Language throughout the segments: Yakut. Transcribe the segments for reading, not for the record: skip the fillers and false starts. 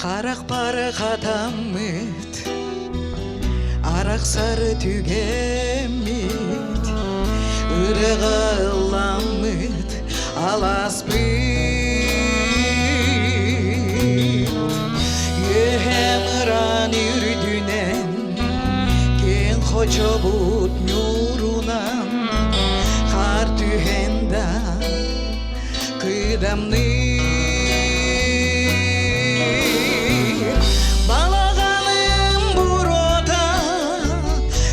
Харахпар хатаммыт, арахсар түгэммит, ырыаҕа ылламмыт алааспыт. Үөһэ мыраан үрдүнэн, киэҥ хочобут ньуурунан, хаар түһэн да кыдамныыр. Балаҕаным буруота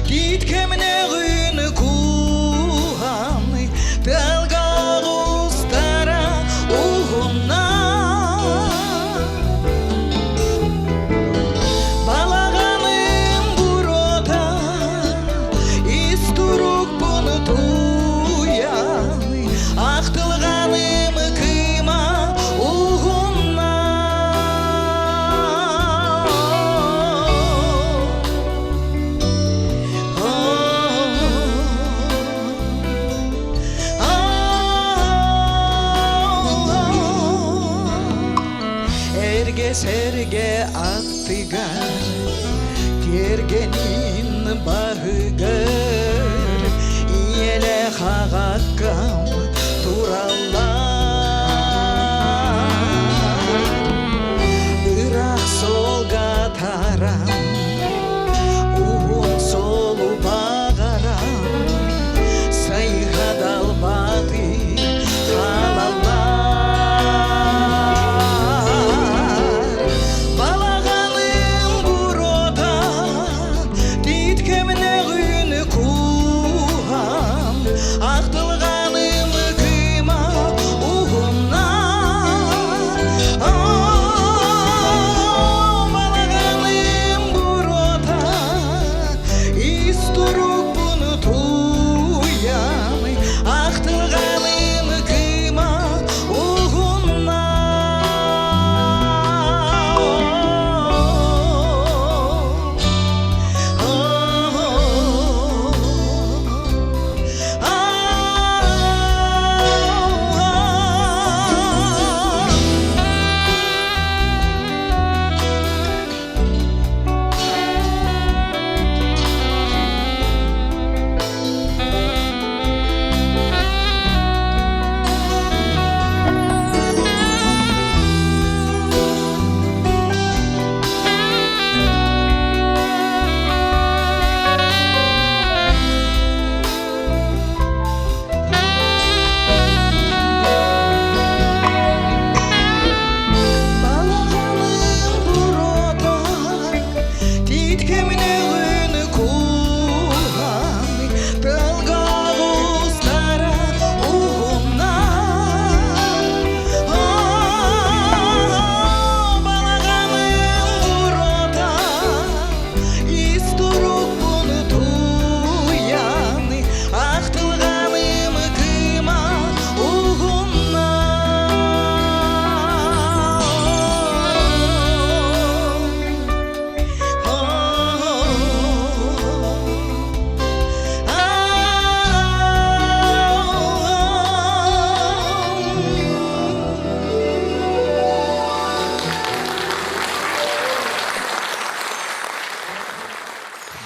киит кэмнэҕин кууһан тыалга оҕустара уһунна. Балаҕаным буруота ис турукпун тууйан Ахтылҕаным кыыма уһунна. Эргэ сэргэ аттыгар тиэргэнин баһыгар ийэлээх аҕаккам тураллар. Ыраах суолга таран, уһун суолу баҕаран, сайыһа далбаты хаалаллар. Балаҕаным буруота тиит кэмнэҕин кууһан, ахтылҕаным кыыма уһунна. Балаҕаным буруота ис турукпун тууйан, ахтылҕаным кыыма уһунна. Балаҕаным буруота тиит кэмнэҕин кууһан, тылга оҕустара уһунна. Балаҕаным буруота ис турукпун тууйан, ахтылҕаным кыыма уһунна.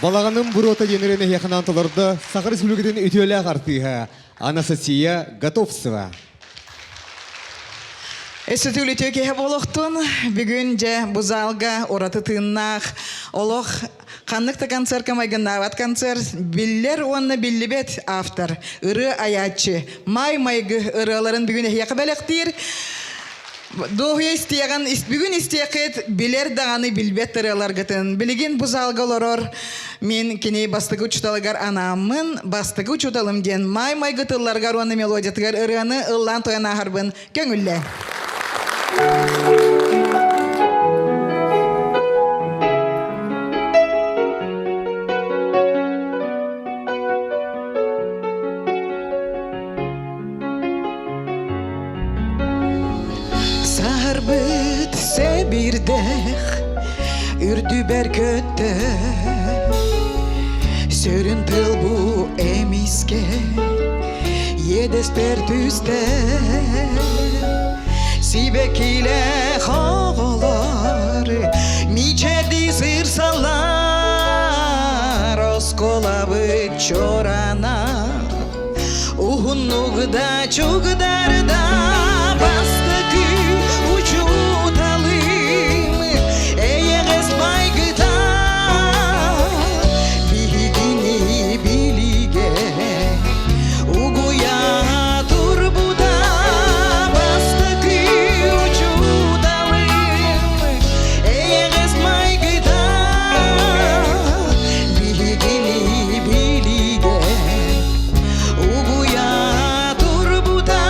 Балаҕаным буруота диэн ырыаны эһиэхэ толордо Саха Республикатын үтүөлээх артыыһа Анастасия Готовцева. Өссө үтүө киһи буолуохтун. Бүгүн дьэ бу залга ураты тыыннаах олох ханнык да концертка майгыннаабат концерт биллэр уонна биллибэт автор ырыа айааччы Май Майгы ырыаларын бүгүн эһиэхэ бэлэхтиир. Дуоһуйа истиэҕин, бүгүн истиэххит билэр даҕаны билбэт ырыаларгытын. Билигин бу залга олорор мин кини бастакы учууталыгар анааммын, бастакы учууталым диэн Май Майгы тылларыгар уонна мелодиятыгар ырыаны ыллаан тойон ааһарбын көҥүллэ. Саһарбыт сэбирдэх үрдүбэр көттө Сүрүн тыл бу эмискэ иэдэспэр түстэ Сибэккилээх оҕолор. Оннук да чугдарда бастакы учууталым эйэҕэс майгыта биһигини билигэ угуйа турбута бастакы учууталым эйэҕэс майгыта биһигини билигэ Угуйа турбута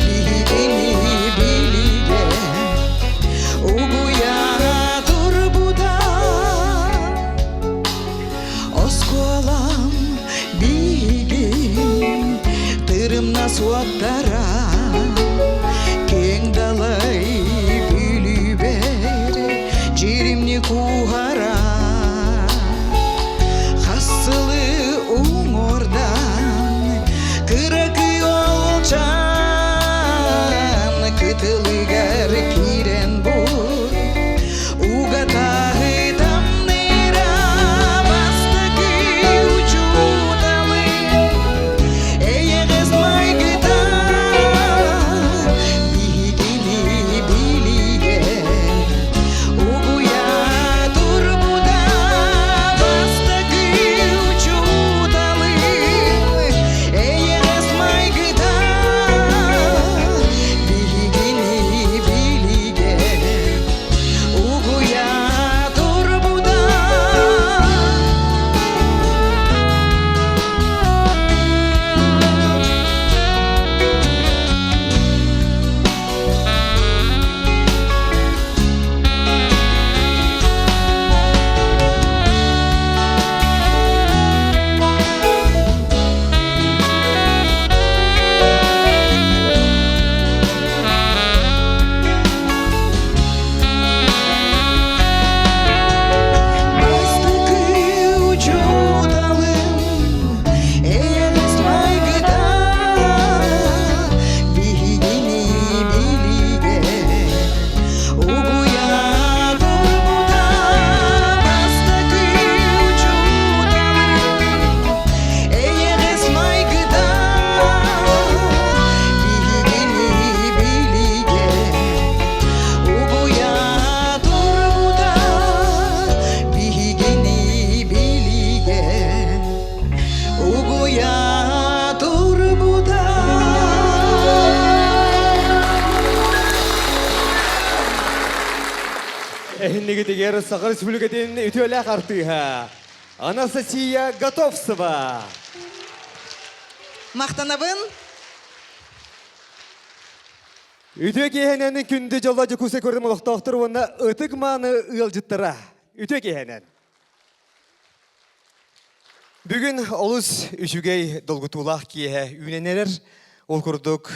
Биһигини билигэ Угуйа турбута Оскуолам биһигин тырымна суоттара киэҥ далай бүлүүбэр дьиримни кууһара хас сылы уҥуордан кыракый олчаан кытылыгар киирэн бур Угатааһы тамныыра бастакы учууталы эйэҕэс майгыта биһигини билигэ угуйа турбута бастакы учууталы эйэҕэс майгыта биһигини билигэ Угуйа турбута. Бастакы учууталым эйэҕэс майгыта биһигини билигэ угуйа турбута бастакы учууталым эйэҕэс майгыта биһигини билигэ Угуйа турбута биһигини билигэ Угуйа турбута Эһиннигитигэр Саха Республикатын үтүөлээх артыыһа Анастасия Готовцева. Махтанабын. Үтүө киэһэнэн күндү дьолло Дьокуускай куоратын олохтоохтор уонна ытык мааны ыалдьыттара. Үтүө киэһэнэн. Бүгүн олус үчүгэй долгутуулаах киэһэ үүнэн эрэр. Ол курдук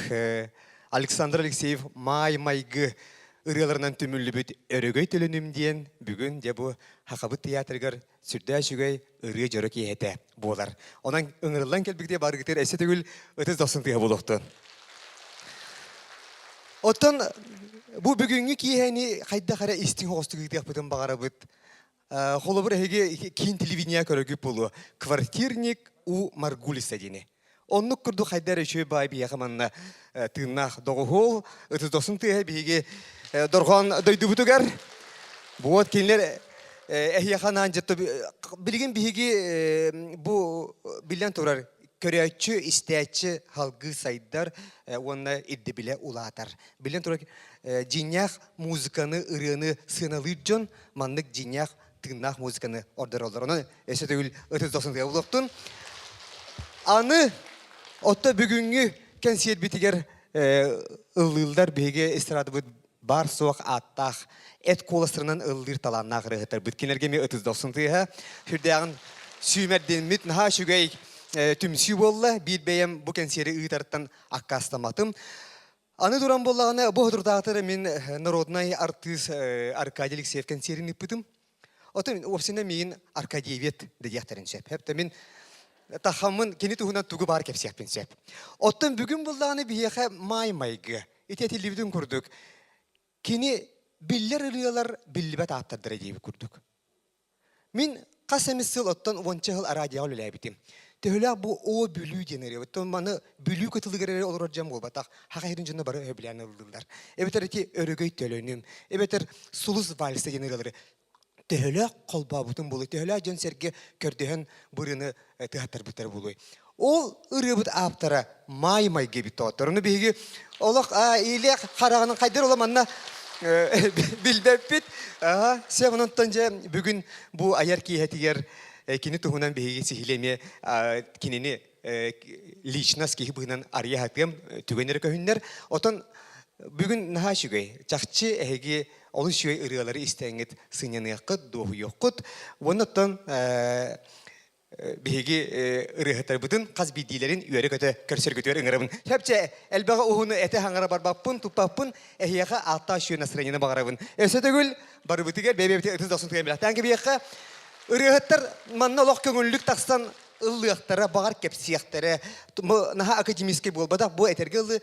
Александр Алексеев Маай майгы ырыаларынан түмүллүбүт Өрөгөй төлөнүм диэн бүгүн дьэ бу Хахабыт театрыгар сүрдээх үчүгэй ырыа дьоро киэһэтэ буолар. Онон ыҥырыллан кэлбитигэр барыгытыгар өссө төгүл ытыс дохсун тыаһа буолуохтун. Оттон бу бүгүҥҥү киэһэни хайдах эрэ истиҥ оҕустук ыытыахпытын баҕарабыт. Холобур, эһиги киин телевидение көрөгүт буолуо. Квартирник у Маргулиса диэни. Оннук курдук хайда эрэ үчүгэй баай биһиэхэ манна тыыннаах доҕуһуол, ытыс дохсун тыаһа биһиги дорҕоон дойдубутугар. Вот кинилэр эһиэхэ анаан дьэ билигин биһиги бу биллэн турар көрөөччү, истээччи халгыы сайдар уонна ирдэбилэ улаатар. Биллэн турар дьиҥнээх музыканы, ырыаны сыаналыыр дьон маннык дьиҥнээх тыыннаах музыканы ордороллор. Онон өссө төгүл ытыс дохсун булуохтун. Аны отто бүгүҥҥү кэнсиэрбитигэр ыллыыллар биһиги эстрадабыт баар суох ааттаах эт куоластарынан ыллыыр талааннаах ырыаһыттарбыт. Кинилэргэ эмиэ ытыс дохсун тыаһа. Сүрдээҕин сүүмэрдэммит наһаа үчүгэй түмсүү буолла. Биир бэйэм бу кэнсиэри ыытартан аккаастамматым. Аны туран буоллаҕына, бу соторутааҕыта мин народнай артыыс Аркадий Алексеев кэнсиэрин ыыппытым. Оттон уопсайынан миигин Аркадьевед да диэхтэрин сөп. Хэптэ мин тахаммын кини туһунан тугу баар кэпсиэхпин сөп. Оттон бүгүн буоллаҕына биһиэхэ маай майгы. Ити этиллибитин курдук, кини Биллэр ырыалар биллибэт ааптардара диэбит курдук. Мин хас эмит сыл оттон уонча сыл араадьыйаҕа үлэлээбитим. Төһөлөөх бу Оо Бүлүү диэн ырыабыт. Оттон маны Бүлүү кытылыгар эрэ олорор дьон буолбатах. Саха сирин дьоно бары сөбүлээн ыллыыллар. Эбэтэр ити Өрөгөй төлөнүм, эбэтэр Сулус вальса диэн ырыалары төһөлөөх холбообутум буолуой, төһөлөөх дьон-сэргэ көрдөһөн бу ырыаны тыһаттарбыттара буолуой. Ол ырыабыт ааптара Маай Майгы эбит доҕоттор. Ону биһиги олох илиэх хараҕынан хайдар ола манна билбэппит. Сөп онон дьэ бүгүн бу айар киэһэтигэр кини туһунан биһиги сиһилии эмиэ кинини личность киһи быһыынан арыйа сатыам түгэн эрэ көһүннэр. Отон бүгүн наһаа үчүгэй. Чахчы эһиги олус үчүгэй ырыалары истэҥҥит сынньаныаххыт, дуоһуйуоххут. Уонна оттон биһиги ырыаһыттарбытын хас биирдиилэрин үөрэ-көтө көрсөргүтүгэр ыҥырабын. Сөпчэ элбэҕи уһуну этэ хаҥара барбаппын, туппаппын, эһиэхэ ааттаах үчүгэй настроениены баҕарабын. Өссө төгүл барыбытыгар бэйэ-бэйэбитигэр ытыс дохсун тыган билэхтээн кэбиһиэххэ. Ырыаһыттар манна олох көҥүллүк тахсан ыллыахтара, баҕар кэпсиэхтэрэ. Наһаа академическай буолбатах, бу этэргэ ылы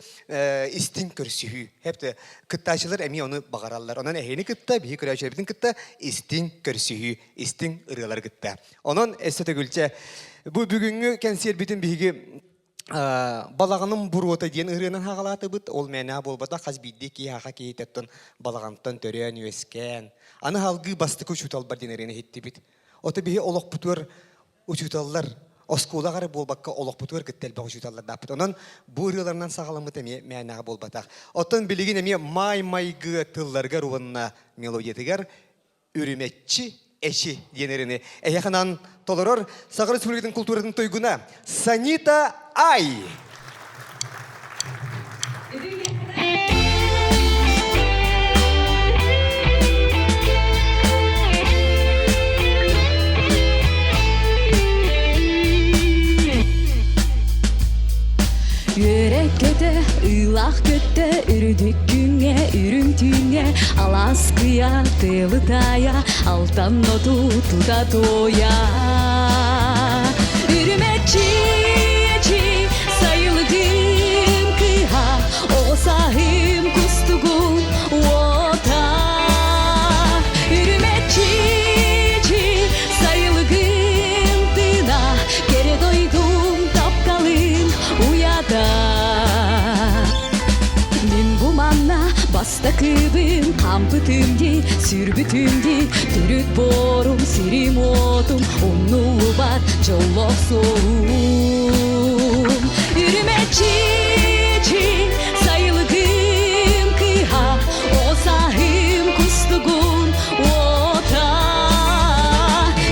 истиҥ көрсүһүү. Хэпте кыттааччылар эмиэ ону баҕараллар. Онон эһиини кытта, биһи көрөөччүлэрбитин кытта истиҥ көрсүһүү, истиҥ ырыалары кытта. Онон өссө төгүлчэ бу бүгүҥҥү кэнсиэрбитин биһиги балаҕаным буруота диэн ырыанан хаҕалаатыбыт. Ол мээнэ буолбатах, хас биирдии киһи аха киһитэттэн балаҕантан төрөөн үөскээн, аны салгыы бастакы учууталбар диэн ырыаны иһиттибит. Ото биһи олохпутугар учууталлар оскуолаҕа эрэ буолбакка олохпутугар кытта элбэх учууталлардаахпыт. Онон бу ырыаларынан саҕаламмыт эмиэ мээнэҕэ буолбатах. Оттон билигин эмиэ маай-майгы тылларыгар уонна мелодиятыгар үрүмэччи эчи диэн ырыаны эһиэхэ анаан толорор Саха Республикатын култууратын туйгуна Санита Ай! Үөрэ көтө, ыылаах көттө, үрдүк күҥҥэ, үрүҥ түүҥҥэ, алаас кыйа, тыалы таайа, алтан оту тута туойа. Үрүмэччи, сайылыгым кыыһа, оҕо сааһым кустугун уота. Үрүмэччи, сайылыгым тыына, кэрэ дойдум тапталын уйата. Мин бу манна бастакыбын хампытым дии, сүрбүтүм дии, төрүт буорум, сирим уотум, умнуллубат дьоллоох суолум. Үрүмэччи, сайылыгым кыыһа, оҕо сааһым кустугун уота.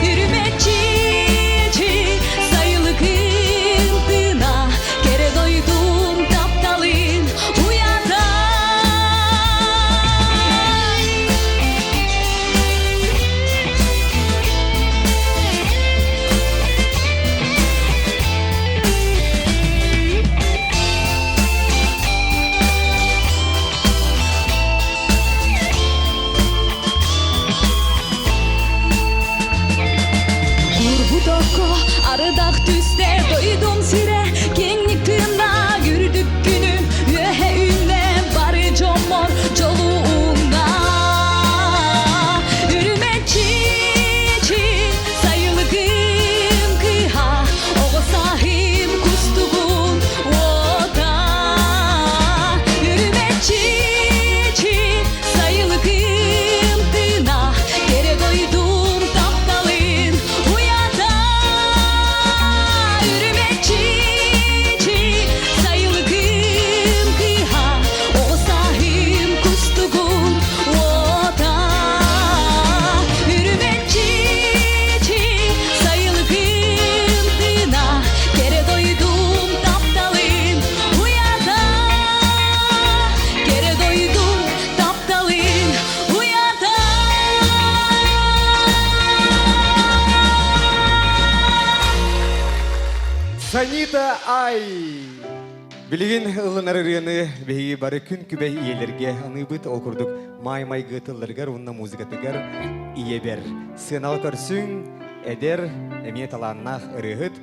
Үрүмэччи, сайылыгым тыына, кэрэ дойдум тапталын уйата. Курбут окко арыдах түсте дойдум сирэ киэҥник тыынна үрдүк күнүм үөһэ үүннэ бары дьоммор дьолу уунна Үрүмэччи сайылыгым кыыһа оҕо сааһым кустугун уота Үрүмэччи сайылыгым тыына кэрэ дойдум тапталын уйата Үрүмэччи сайылыгым кыыһа оҕо сааһым кустугун уота Үрүмэччи сайылыгым тыына кэрэ дойдум тапталын уйата Кэрэ дойдум тапталын уйата Санита Ай! Билигин ылынар ырыаны биһиги бары күн күбэй ийэлэргэ аныыбыт. Ол курдук маай-майгы тылларыгар уонна музыкатыгар ийэбэр. Сыанаҕа көрсүҥ, эдэр, эмиэ талааннаах ырыаһыт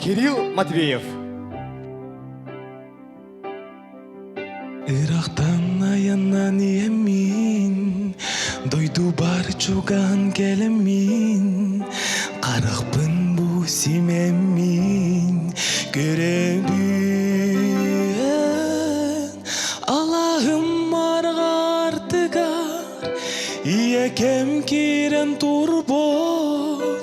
Кирилл Матвеев. Ырахтан айаннан иэммин, дойдубар чугаһан кэлэммин, харахпын бу симэммин, көрөбүн. Алаһым арҕаартыгар ийэкэм киирэн турбут,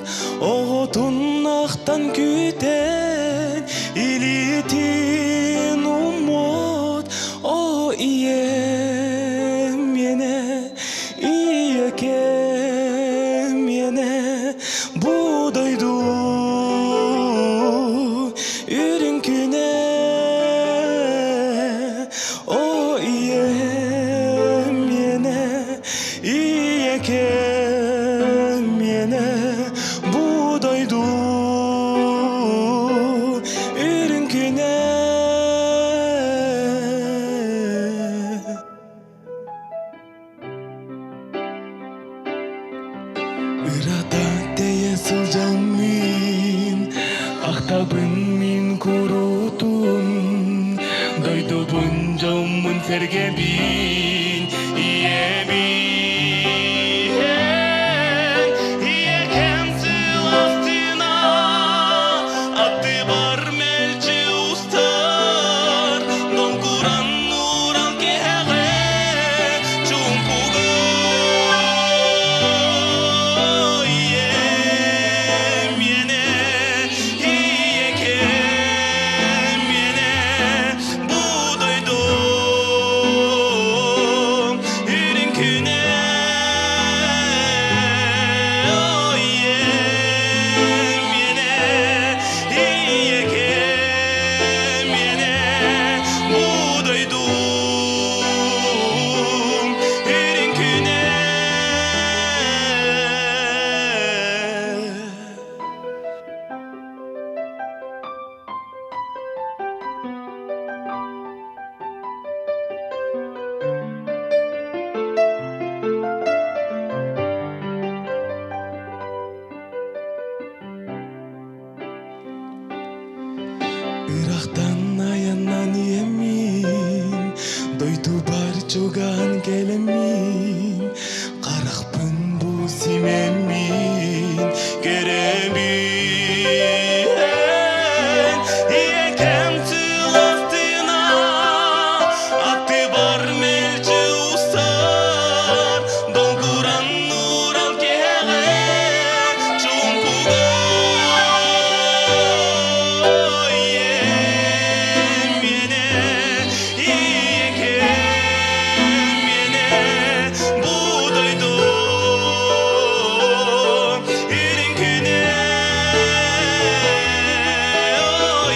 оҕотун ахтан күүтэн, илиитин уммут, о ийэм миэнэ, ийэкэм миэнэ, бу дойду үрүҥ күнэ, о ийэм миэнэ, ийэкэм миэнэ, бу дойду үрүҥ күнэ. Ырата тэйэ сылдьаммын, ахтабын мин куруутун, дойдубун дьоммун сэргэбин, ийэбин. Ийэкэм сыластына, аттыбар мэлдьи устар, доҥкуран нуурал кэһэҕэ, чуҥкуга ийэм миэнэ, ийэкэм миэнэ, бу дойду үрүҥ күнэ, ийэм миэнэ, ийэкэм миэнэ, бу дойду үрүҥ күнэ. Ырахтан айаннан иэммин, дойдубар чугаһан кэлэммин, харахпын бу симэммин, көрөбүн. Ийэкэм сыластына, аттыбар мэлдьи устар, долгуран нуурал кэҕэ, чуумпуга ийэм миэнэ, ийэкэм миэнэ, бу дойду үрүҥ күнэ,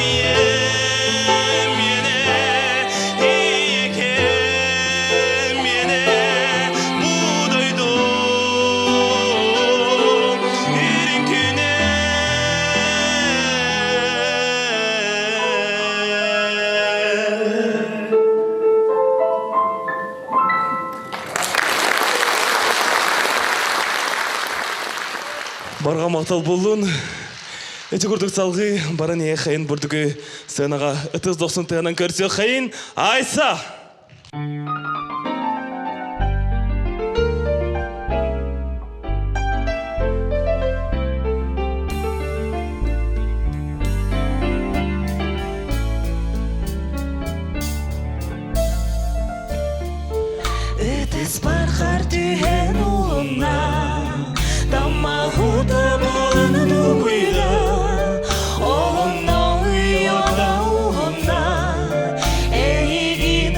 ийэм миэнэ, ийэкэм миэнэ, бу дойду үрүҥ күнэ. Барҕа махтал буоллун. Ити курдук салгыы баран ийэ хайын бурдугу сценаҕа ытыс дохсун тыанан көрсүөх хайын Айса! Ытыспар хар түһэн улунна, Таммахута буолан дугуйда, Оҕонно уйода уһунна, Эйигин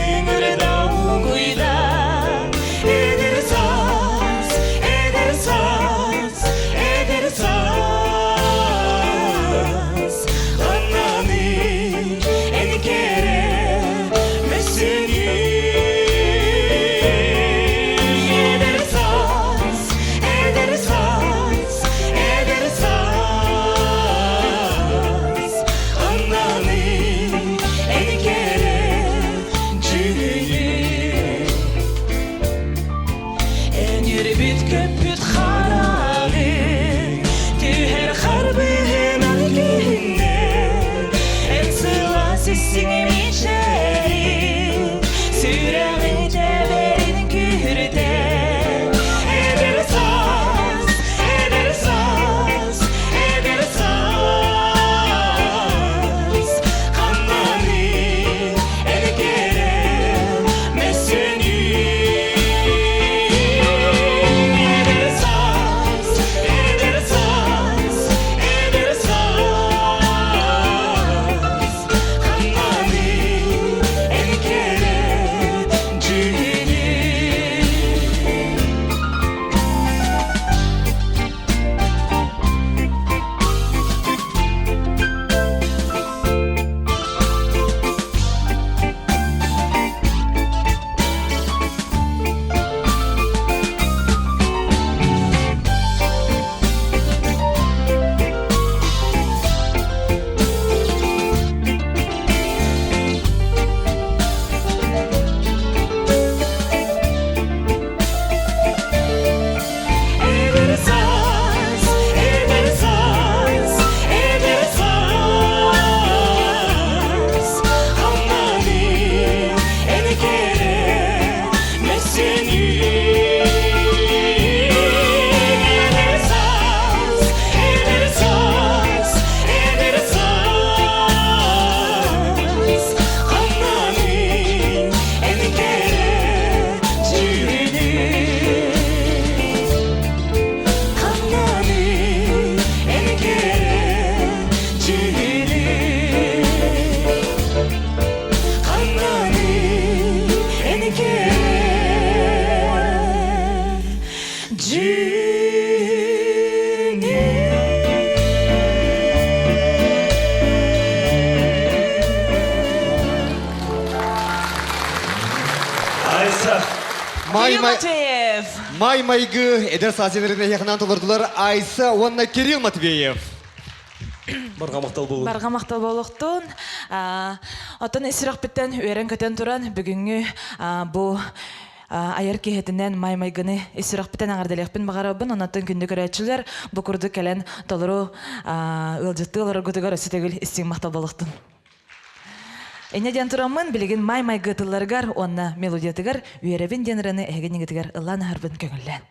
Май Кирилл май Матвеев. Май майгы эдэр саасиларын эһиэхинэн толордулар Айса уонна Кирилл Матвеев. Барҕа махтал буолун. Барҕа махтал буолуохтун. Оттон ис сүрэхпиттэн үөрэн-көтөн туран бүгүҥҥү бу айар киһитинэн май майгыны ис сүрэхпиттэн эҕэрдэлиэхпин баҕарабын. Онон күндү көрөөччүлэр бу курдук кэлэн толору ыалдьыттыы олороргутугар өссө төгүл истиҥ махтал буолуохтун. Инньэ диэн тураммын, билигин май майгы тылларыгар уонна мелодиятыгар үөрэбин диэн ырыаны эһиги иннигитигэр ыллаан аһарбын көҥүллээн.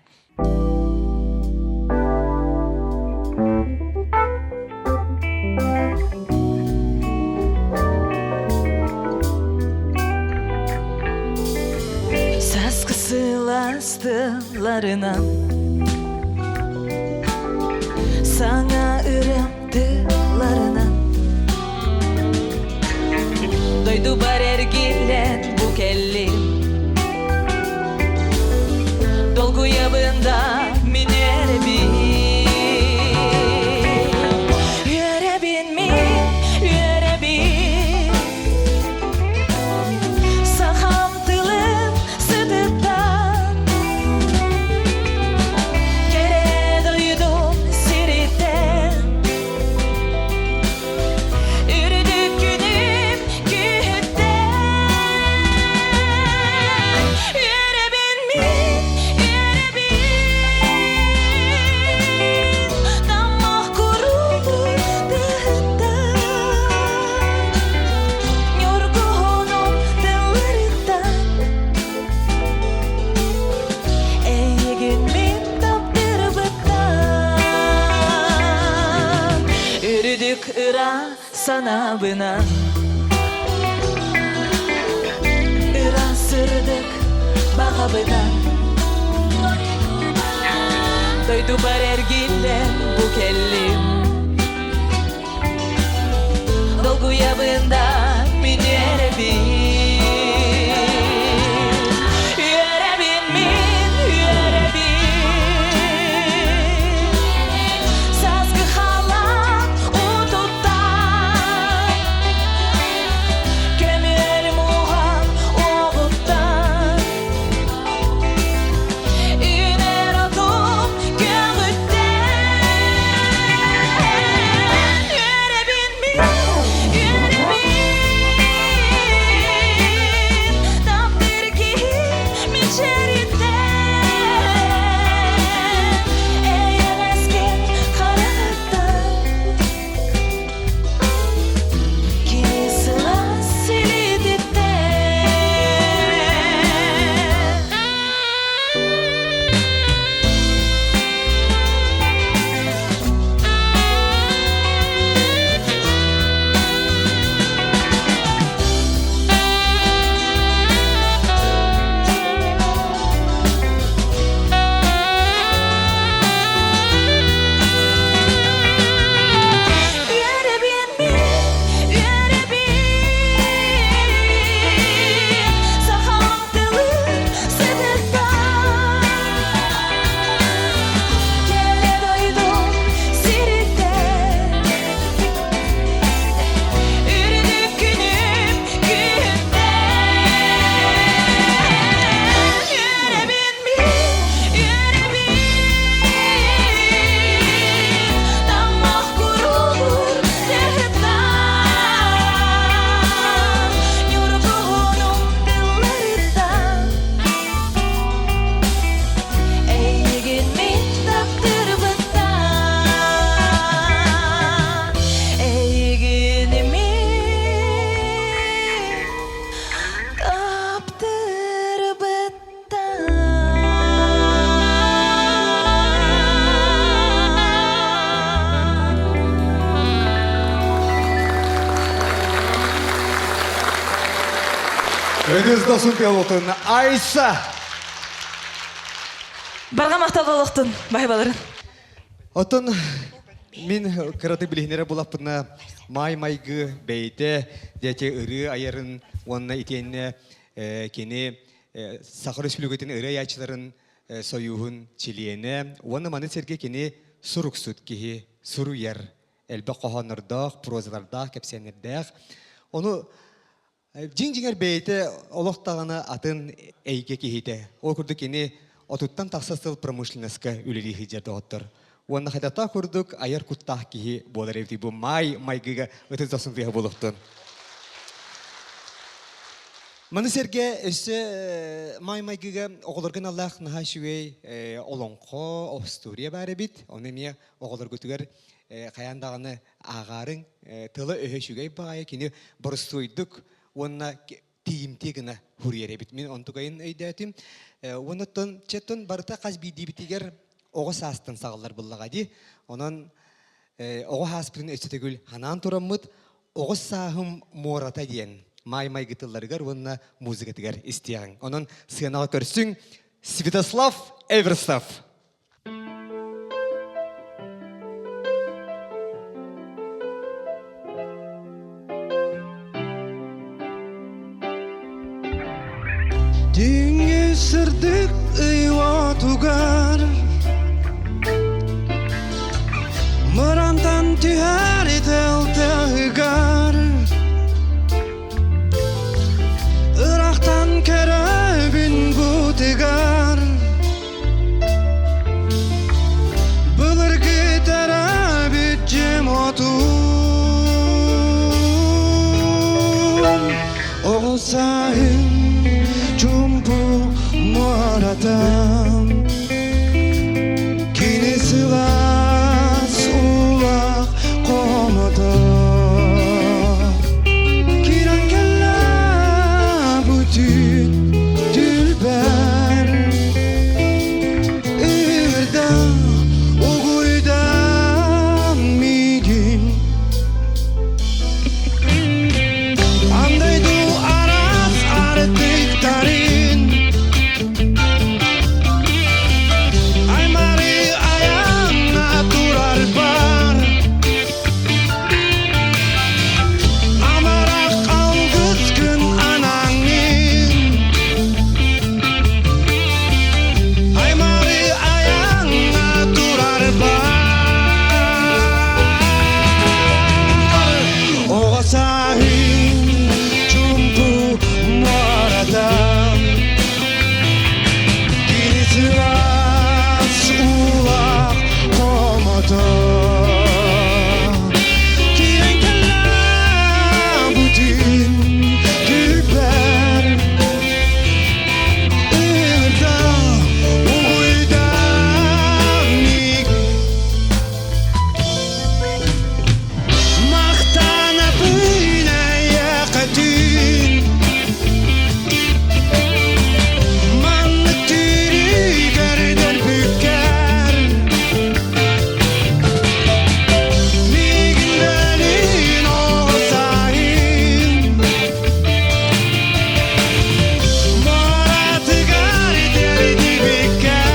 Саскы сыластыларынан Саҥа ырыам тылларынан Дойдубар эргиллэн бу кэллим Долгуйабын да мин үөрэбин Үөрэбин мин үөрэбин Сахам тылын сытыттан Кэрэ дойдум сириттэн Үрдүк күнүм күһүттэн Үөрэбин мин, үөрэбин Таммах куруур тыһыттан Ньургуһунум тылларыттан Эйигин мин таптырбыттан Үрдүк ыра санаабынан Ыра сырдык баҕабынан Дойдубар эргиллэн бу кэллим Долгуйабын да мин үөрэбин Үөрэбин мин үөрэбин Сааскы халаат утуттан Көмүөл муоһа уоҕуттан Үүнэр отум көҕүттэн Үөрэбин мин, үөрэбин Таптыыр киһи мичээриттэн Эйэҕэскин хараҕыттан Кини сылаас илиититтэн Үөрэбин мин, үөрэбин Сахам тылын сытыттан Кэлэ дойдум сириттэн Үрдүк күнүм күһүттэн Үөрэбин мин, үөрэбин Таммах куруур тыһыттан Ньургуһунум тылларыттан Эйигин мин таптырбыттан Эйигин мин Өңүз досун пилотун Айса. Барҕа махтал буолуохтун, баһыйбаларын. Оттон мин кыраты билиһинэрэ булаппына май майгы бэйте дьэти ырыы айарын уонна итиэннэ кини Саха Республикатын ырыа айааччыларын сойууһун чилиэнэ уонна маны сэргэ кини суруксут киһи суруйар элбэх хоһооннордоох, прозалардаах, кэпсээннэрдээх. Ону. Дьиҥ-дьиҥэр бэйэтэ олох даҕаны атын эйгэ киһитэ. Ол курдук кини отуттан тахса сыл промышленноска үлэлии сылдьар доҕоттор. Уонна хайдахтаах курдук айар куттаах киһи буолар эбитий бу маай майгыга ытыс дохсун тыаһа буолуохтун. Маны сэргэ өссө маай майгыга оҕолорго аналлаах наһаа үчүгэй олоҥхо, остуоруйа баар эбит. Ону эмиэ оҕолоргутугар хайаан даҕаны ааҕаарыҥ. Тыла-өһө үчүгэй баҕайы кини боростуойдук уонна тиийимтиэ гына суруйар эбит. Мин онтукайын өйдөөтүм. Уонна оттон четтон барыта хас биирдиибитигэр оҕо саастан саҕаллар буллаҕа дии. Онон оҕо сааспытын өссө төгүл ханаан тураммыт Оҕус сааһым муората диэн маай майгытылларыгар уонна музыкатыгар истиэҕиҥ. Онон сыанаҕа көрсүҥ Святослав Эверстов. Түүҥҥү сырдык ый уотугар Мырантан түһэр итэлтэһигэр Ырахтан көрөбүн бутыгар Былыргы төрөөбүт дьиэм отун Оҕо сааһым чуумпу муоратам Кини сылаас уулаах хомото Киирэн кэллэ бу түүн түлбэр Ыырда угуйда миигин Андайду араас артыктарын Аймары аяңа турар бар Амарах алгыс күн анаңын Аймары аяңа турар бар Оҕо сааһын чуумпу муората Кини сылаас уулаах хомото Киирэн кэллэ бу түүн күлбэр Ыырда угуйда миг Махтанабын эйэхэтин Маннык түүрүгэр дөлбүккэр Миигин бэлин оҕо сайын Маратыгар итэрдибиккэр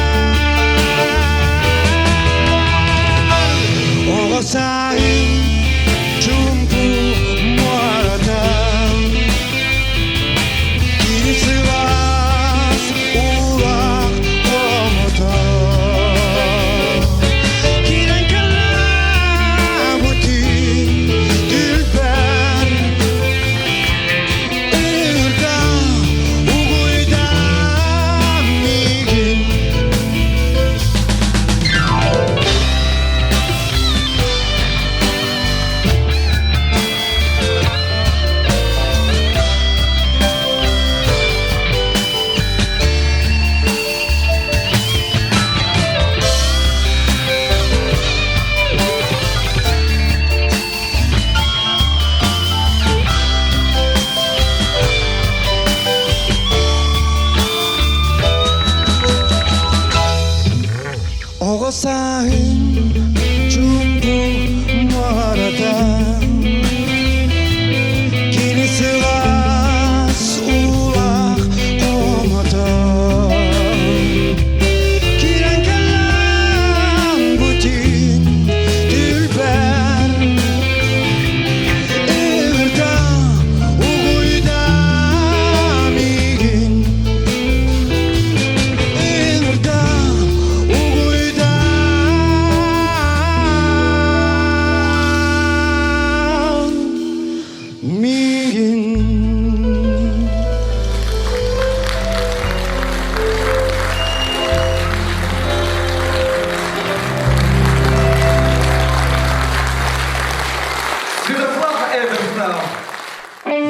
Оҕо сааһым чуумпу муората Кини сылаас уулаах хомото Киирэн кэллэ бу түүн түлбэр Ыырда угуйда миигин.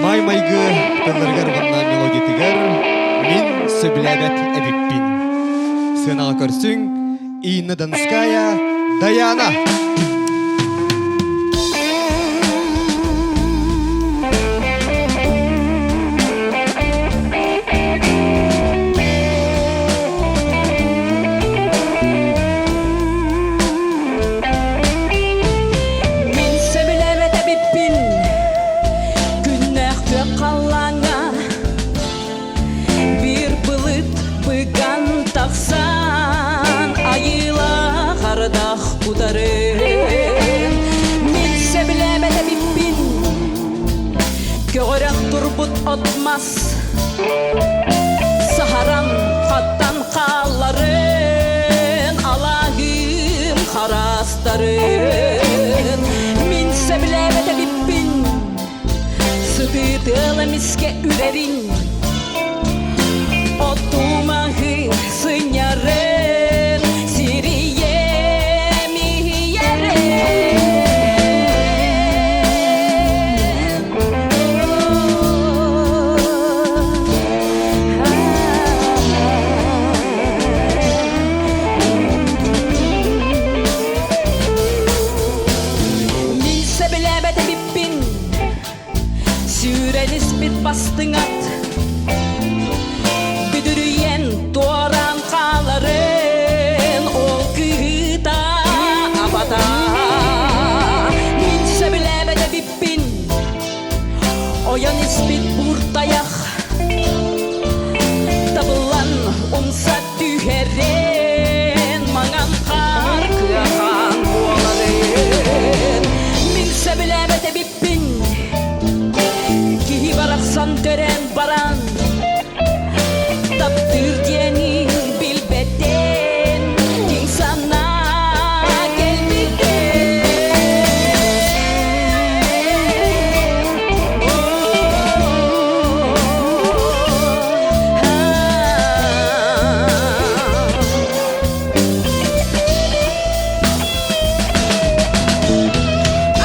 Маай майгы тылларыгар уонна мелодиятыгар мин сөбүлээбэт эбиппин. Сыанаҕа көрсүҥ Инна Донская, Даяна. Мин сөбүлээбэт эбиппин Күннээх күөх халлааҥҥа Биир былыт быган тахсан Айыылаах ардах утарын Мин сөбүлээбэт эбиппин Көҕөрөн турбут от-мас Саһаран хаттан хаалларын Алааһым хараастарын Мин сөбүлээбэт эбиппин Сытыы тыал эмискэ үрэрин Оту-маһы сынньарын Сирийэм иһийэрин Мин сөбүлээбэт эбиппин Сүүрэн испит бастыҥ ат Бүдүрүйэн туораан хааларын Ол кыыһыыта абата Мин сөбүлээбэт эбиппин Ойон испит бууртайах Табыллан умса түһэрин Маҥан хаар кыахан буоларын Мин сөбүлээбэт эбиппин Киһи барахсан төрөөн баран Таптыыр диэни билбэтин Киҥ санаа кэлбитин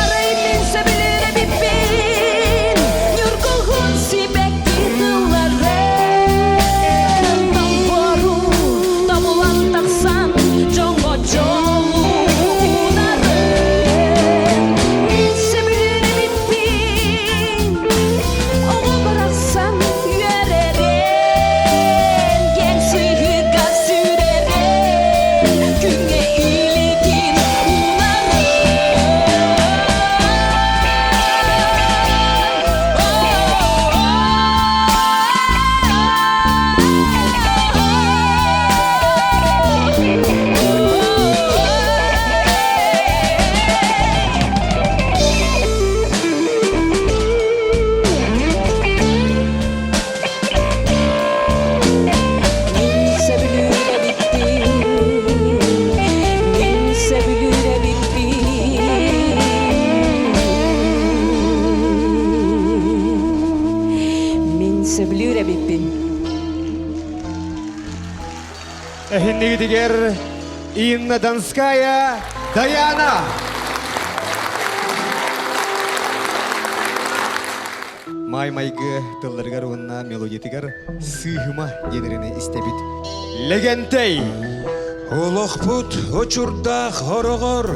Арай мин сөбүлүүр эбиппин Ньургуһун сибэкки тылларын Тоҥхору тобулан тахсан Дьоҥҥо дьолу уунарын Мин сөбүлүүр эбиппин Оҕо барахсан үөрэрин Киэҥ сыһыыга сүүрэрин Күҥҥэ илитин Мин сөбүлүүр эбиппин, мин сөбүлүүр эбиппин. Мин сөбүлүүр эбиппин. Эһиннигитигэр Инна Донская, Даяна! Маай майгы тылларыгар уонна мелодиятыгар сыыһыма диэнэрини истэбит. Лэгэнтэй! Олохпут очурдаах хороҕор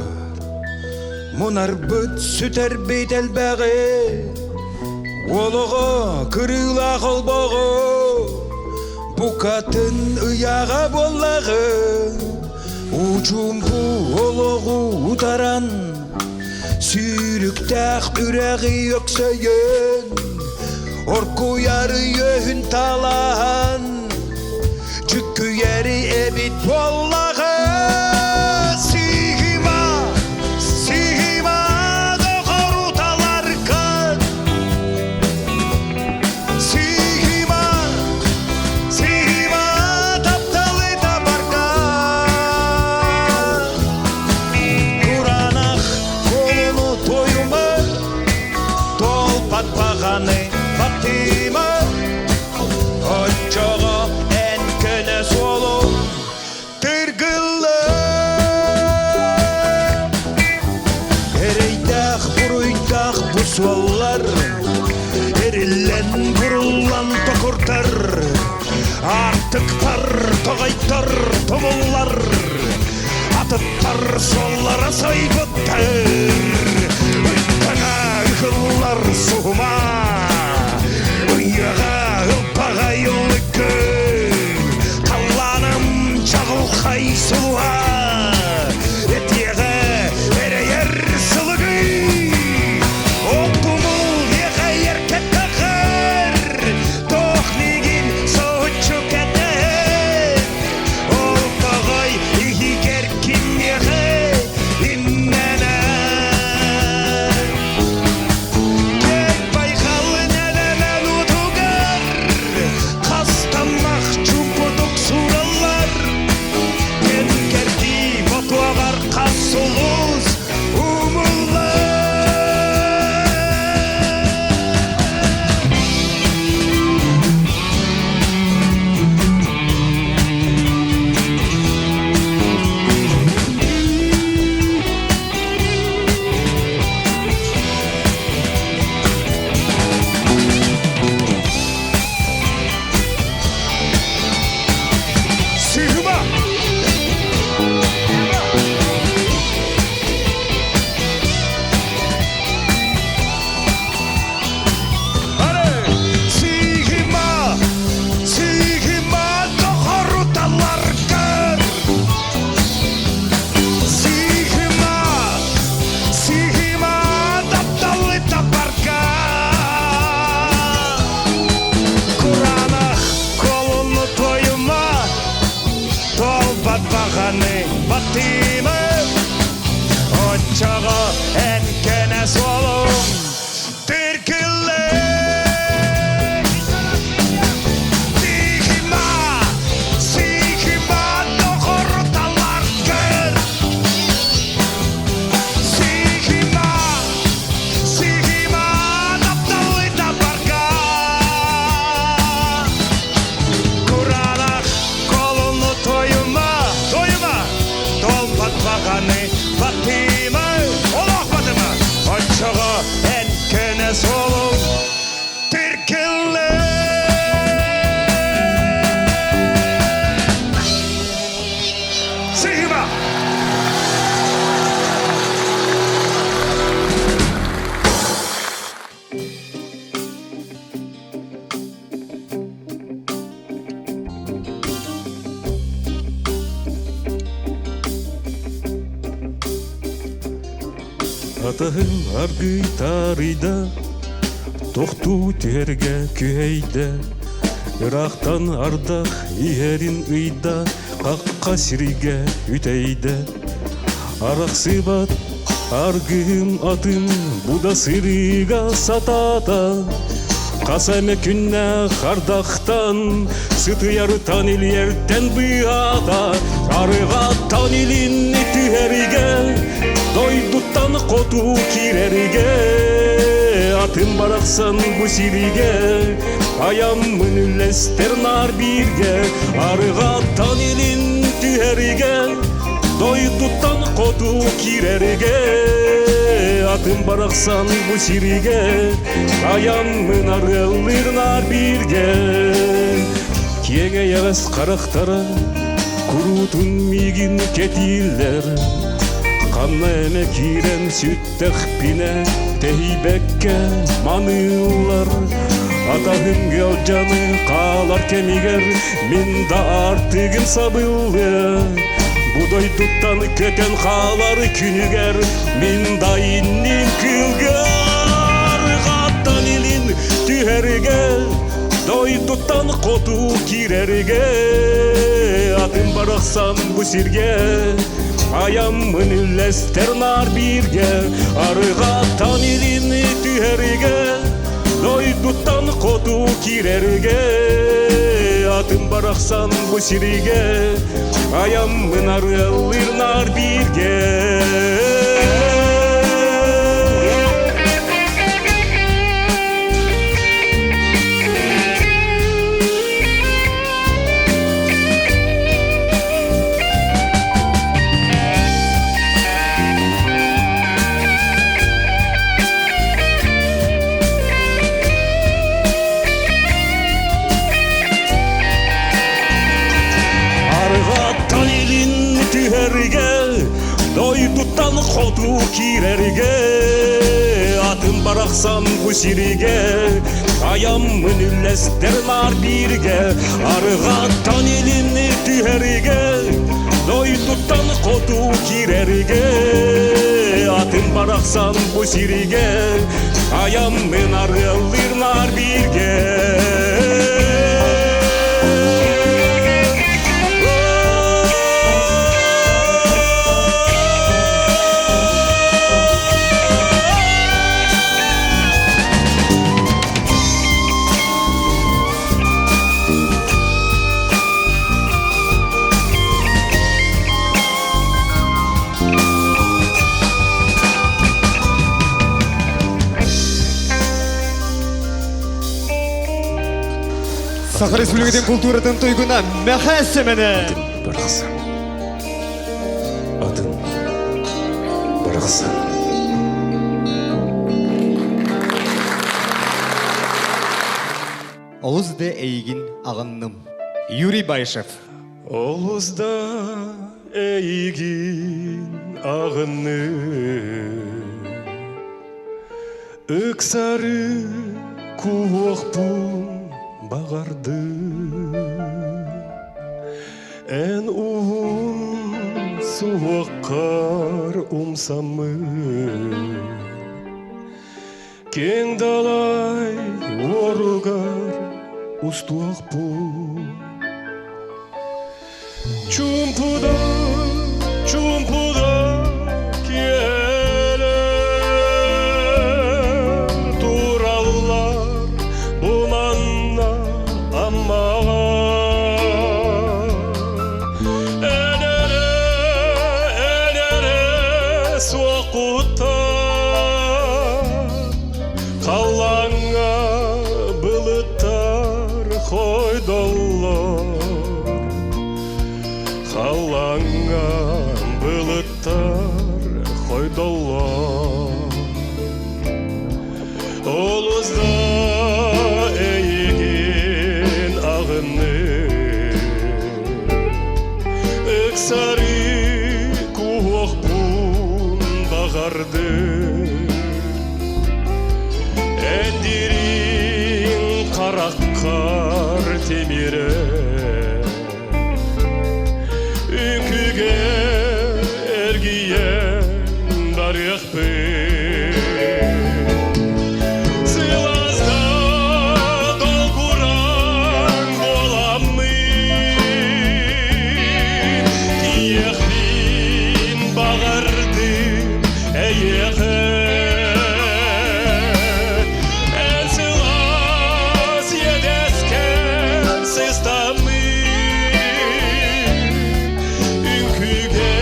мунарбыт сүтэрбит элбэҕи Олоҕо кырыылаах олбоҕу букатын ыйааҕа буоллаҕы Учуумпу олоҕу утаран Сүүрүктээх үрэҕи өксөйөн, оргуйары үөһүн талаһан, дьүккүйэри эбит буоллаҕа. Сиһима, сиһима доҕоруталаргын, сиһима, сиһима тапталы табарган. Кураанах куолуну туойума, туолбат баҕаны баттыма. Оччоҕо эн көнө суолу тыргылла. Эрэйдээх буруйдаах бу суоллар эриллэн. Үрэн буруллан токурдар, Аартыктар, тоҕойдор, тумуллар, Атыттар суоллара сойбуттар, Ыттаҥа ыһыллар суһума, Ыйыаҕа ылбаҕай ыллыгы, Халлааным чаҕылхай сулуһа, Этиэҕэ эрэйэр сылыгый, Ол тумул иэхэйэр кэтэҕэр, Туох миигин соһуччу кэтэһэр, Ол тоҕой иһигэр кимиэхэ имнэнэр? Кэт байҕал нэлэмэн утугар, Хастаммах чуумпутук суураллар, Кэм-кэрдии ботуоҕар хас сулус умуллар. Сыһыма! Сыһыма! Сыһыма дохоруталаргар! Сыһыма! Сыһыма тапталы тапарга! Кураанах колуну тойума, Толбат баҕаны баттыыма, Оччоҕо эн кэнэ суолуҥ Тиркиллэ Сихима, сихима доҕоруталаргар Сихима, сихима тапталы табарга Кураанах колуну тойума, тойума, Толпат баҕаны баттыма, олох батыма, Оччоҕо эн көнө суолуҥ тиркиллэ. Сыһыма! Атаһым аргый таарыйда, тохтуу түһэргэ күһэйдэ, ыраахтан ардах иһэрин ыйда, хахха сиргэ үтэйдэ. Арахсыбат аргыһым атын бу да сырыыга сатаата, хас эмэ күннээх ардахтан сытыйартан илиэртэн быыһаата, арыҕаттан илин түһэргэ, дойдуттан хоту киирэргэ, атын барахсан бу сиригэ, айаммын үллэстэр наар бииргэ, арыҕаттан илин түһэргэ, Дойдуттан хоту киирэргэ, атын барахсан бу сиригэ, айаммын арыаллыыр наар бииргэ. Киэҥ эйэҕэс харахтара куруутун миигин кэтииллэр, ханна эмэ киирэн сүттэхпинэ тэһийбэккэ маныыллар. Атаһым ыалдьаны хаалар кэмигэр мин да аартыгым сабыллыа. Бу дойдуттан көтөн хаалар күнүгэр мин да инним кыылга арҕаттан илин түһэргэ дойдуттан хоту киирэргэ атын барахсан бу сиргэ айаммын үллэстэр наар бииргэ арҕаттан илин түһэргэ дойдуттан хоту киирэргэ атын барахсан бу сиригэ айаммын арыаллыыр наар бииргэ. Дойдуттан хоту киирэргэ Атын барахсан бу сиригэ Айаммын үллэстэр наар бииргэ Арҕааттан илинни түһэргэ Дойдуттан хоту киирэргэ Атын барахсан бу сиригэ Айаммын арыаллыыр наар бииргэ Саха Республикатын култууратын туйгуна Мэхэ Сэмэнэ! Барахсан. Атын барахсан. Олус да эйигин аҕынным. Юрий Баишев. Олус да эйигин аҕынным. Ыксары куһуохпун баҕардым. Эн уһун суһуоххар умсаммын. Киэҥ далай уоругар устуохпун. Чуумпуда, чуумпуда киэлэр тураллар бу манна Аммаҕа. Энэрэ, энэрэ суоххуттан халлааҥҥа былыттар хойдоллор Халлааҥҥа былыттар хойдоллор Олус да эйигин аҕынным Ыксары куһуохпун баҕардым Эндириҥ хараххар тимирэ Үҥкүүгэ эргийэн барыахпын Сыласта долгураҥ буоламмын Тиийиэхпин баҕардым эйиэхэ Эн сылаас иэдэскэр сыстаммын Үҥкүүгэ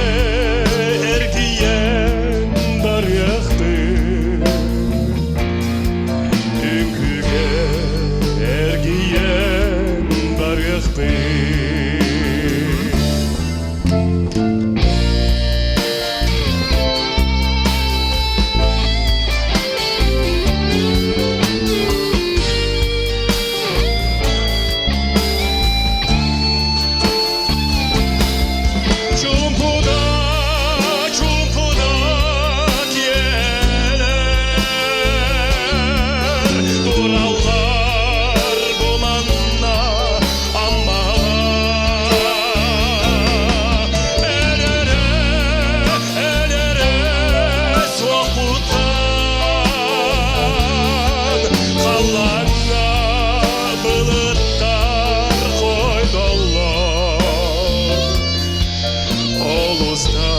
эргийэн барыахпын Үҥкүүгэ эргийэн барыахпын Чумпуда, чумпуда киэлэр Тураллар бу манна Аммаҕа Элэрэ, элэрэ суохпуттан Халлааҥҥа былыттар хойдоллор Олус да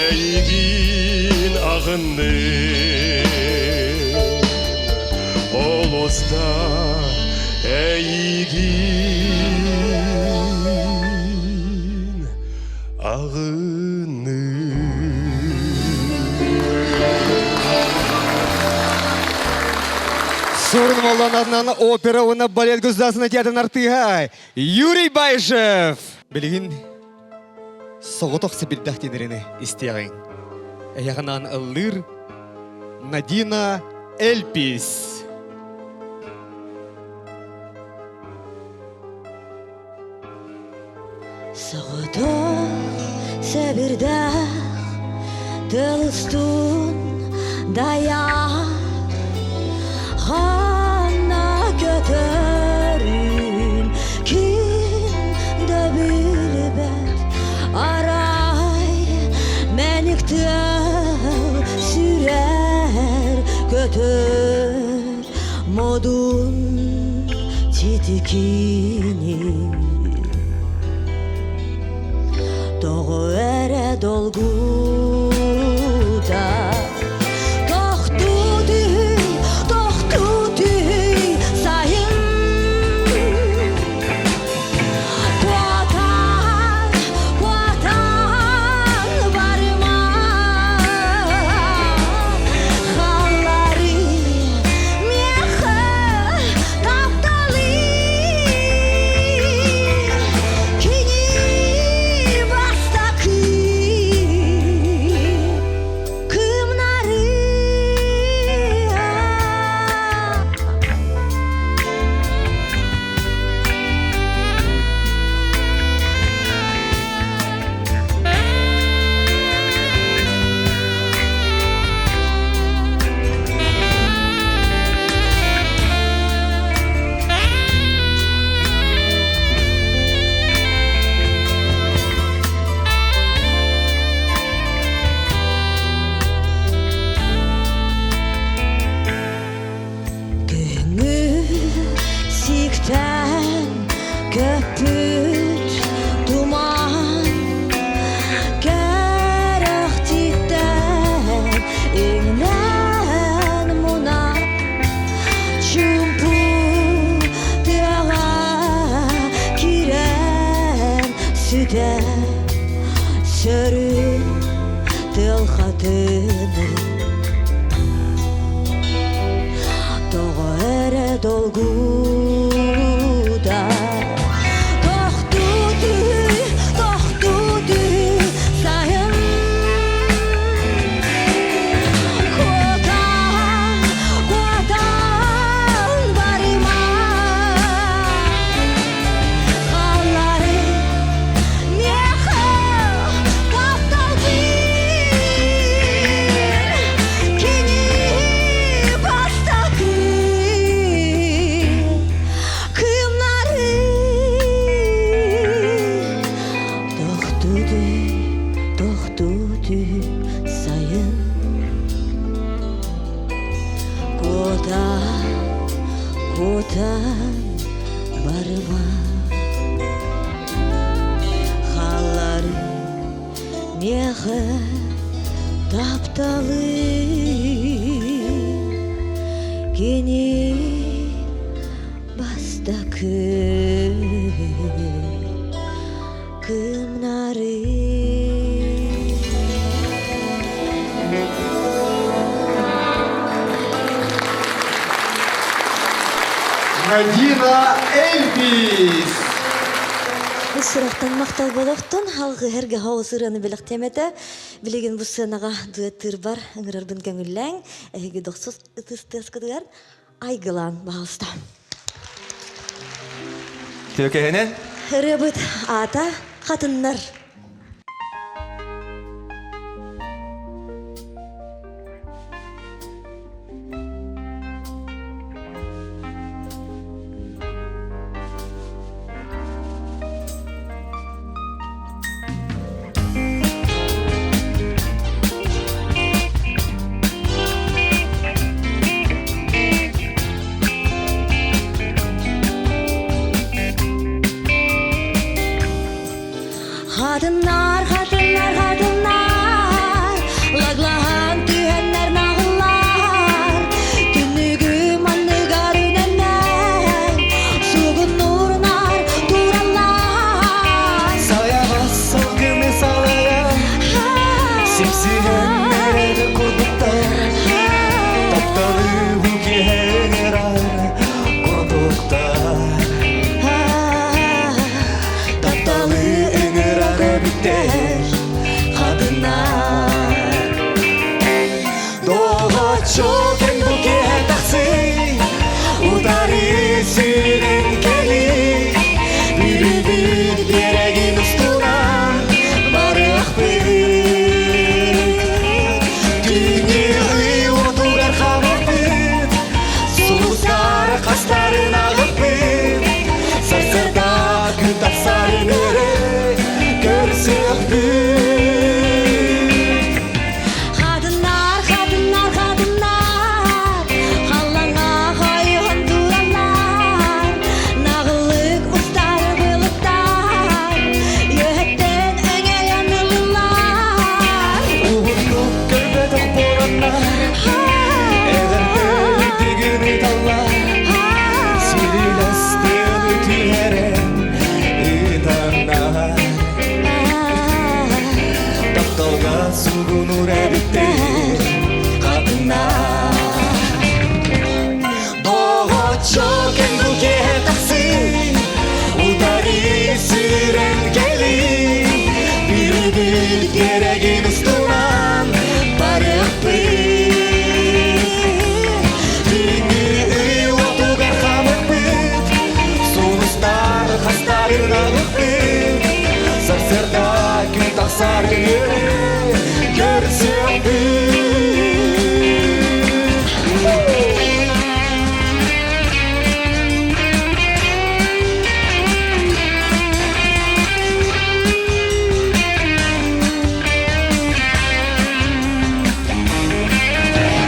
эйигин аҕынным Олус да эйигин аҕынным Сурун Моллон опера уонна балет государственной театрын артыыһа Юрий Баишев! Билигин соҕотох сибирдэх тиэнэрини истиэҕиҥ. Эйэҕинаан ыллыыр Надина Эльпис. Соҕотох сэбирдэх. Тылыстун дайа Ханна көтөрүн ким да билбэт Арай мэник тыал сүрэр көтөр Модун титикини Тоҕо эрэ долгута Тохтуу түһүй, тохтуу түһүй сайын Куотан, куотан барыма Халлары миэхэ тапталы Кини бастакы кымнары. Күҥҥү сиктэн көппүт туман кэрэхтиттэн иҥнэн муна чуумпу тыаҕа киирэн сүтэр сөрүн тыал хатыны Тоҕо эрэ долгута Тохтуу түһүй, тохтуу түһүй сайын Куотан, куотан барыма Халлары миэхэ тапталбын Кини бастакы кымнары Тохтуу тохтуу сайын Куотан, куотан барыма Халлары миэхэ тапталы Кини бастакы кымнары. Надина Эльпис! Сүрэхтэн махтал болохтун алгыһырга хоҕус ырыаны бэлэхтиэмэтэ. Билигин бу сыанаҕа дуэттыыр бар ыҥырарбын көҥүллээҥ. Эһиги дохсус ытыс тыаскытыгар айгылаан баҕалста. Төкеһинен? Ырыабыт аата хатыннар. Хатыннар, хатыннар, хатыннар, лаглаһан түһэннэр наҕыллар, түннүгү манныгар үнэннэр, сугуннурунар тураллар. Сайаҕас салгыны салайа, сипсиһэннэр курдуктар, тапталы бу киһи курдуктар. Тапталы ыҥырар эбиттэр хатыннар. Доҕоччук эн бу киэһэ тахсый, утары сүүрэн кэлий, Бүлүүбүт биэрэгин устунан барыахпыт. эбиттэр хатыҥнар. Доҕоччук эн бу киэһэ тахсыы, утары сүүрэн кэлии, бүрүбүт биэрэгин устунан барыахпыт. Түүҥҥү ый уотугар хамыппыт, сулустар хастарын алыппыт, сарсыарда күн тахсар үөрэ көрсүөхпүт.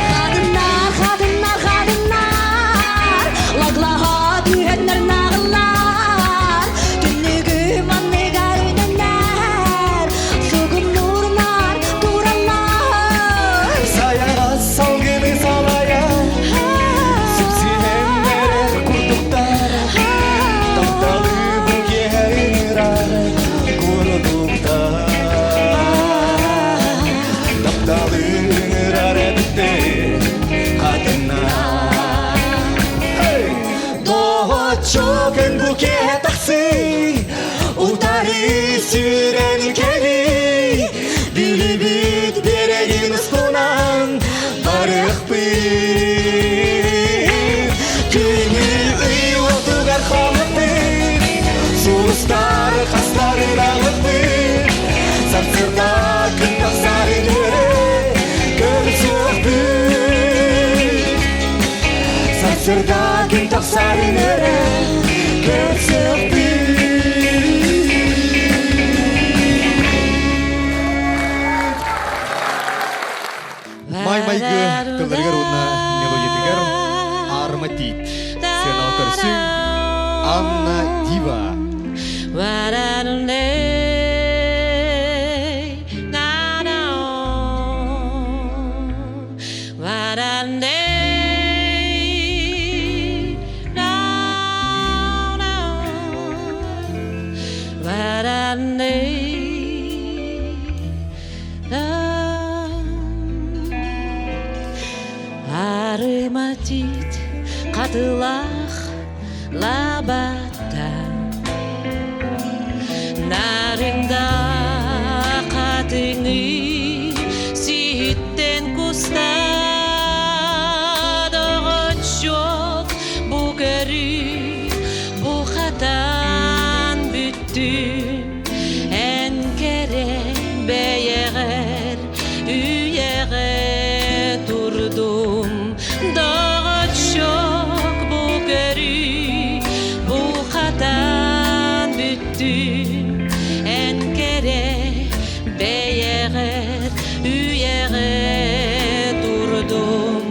Хадыннар, хадыннар, хадыннар, лаглаха түһэннэр нағылар, түннүгү манныгар үнэннэр, сугуннурнар тураллар. Саяҕас салгыны салайа, сипсиһэннэрэр курдуктар, тапталы бу киэһэ ыҥырар курдуктар. Тапталы ыҥырар эбиттэр хатыҥнар. Доҕоччук эн бу киэһэ тахсыы, утары сүүрэн кэлий, билибит биэрэгин устунан барыахпыт. Күнү ый уотугар хомуппут, сулустар хастарын алыппыт, сарсыарда күн тахсарын үөрэ көрсүөхпүт. Сарсыарда күн тахсарын үөрэ көрсүөхпүт. Май майгы тылларыгар уонна мелодиятыгар Арма Тиит. Сыанал көрсүҥ Анна Дива. Арыматит хатылах лабата Нарында хатыҥы ситтен куста Доҕоччуок бу көрүү бу хатан бүттүм Эн кэрэ бэйэҕэр үйэҕэ турдум Доҕоччуок бу көрүү бу хатан бүттүм Эн кэрэ бэйэҕэр үйэҕэ турдум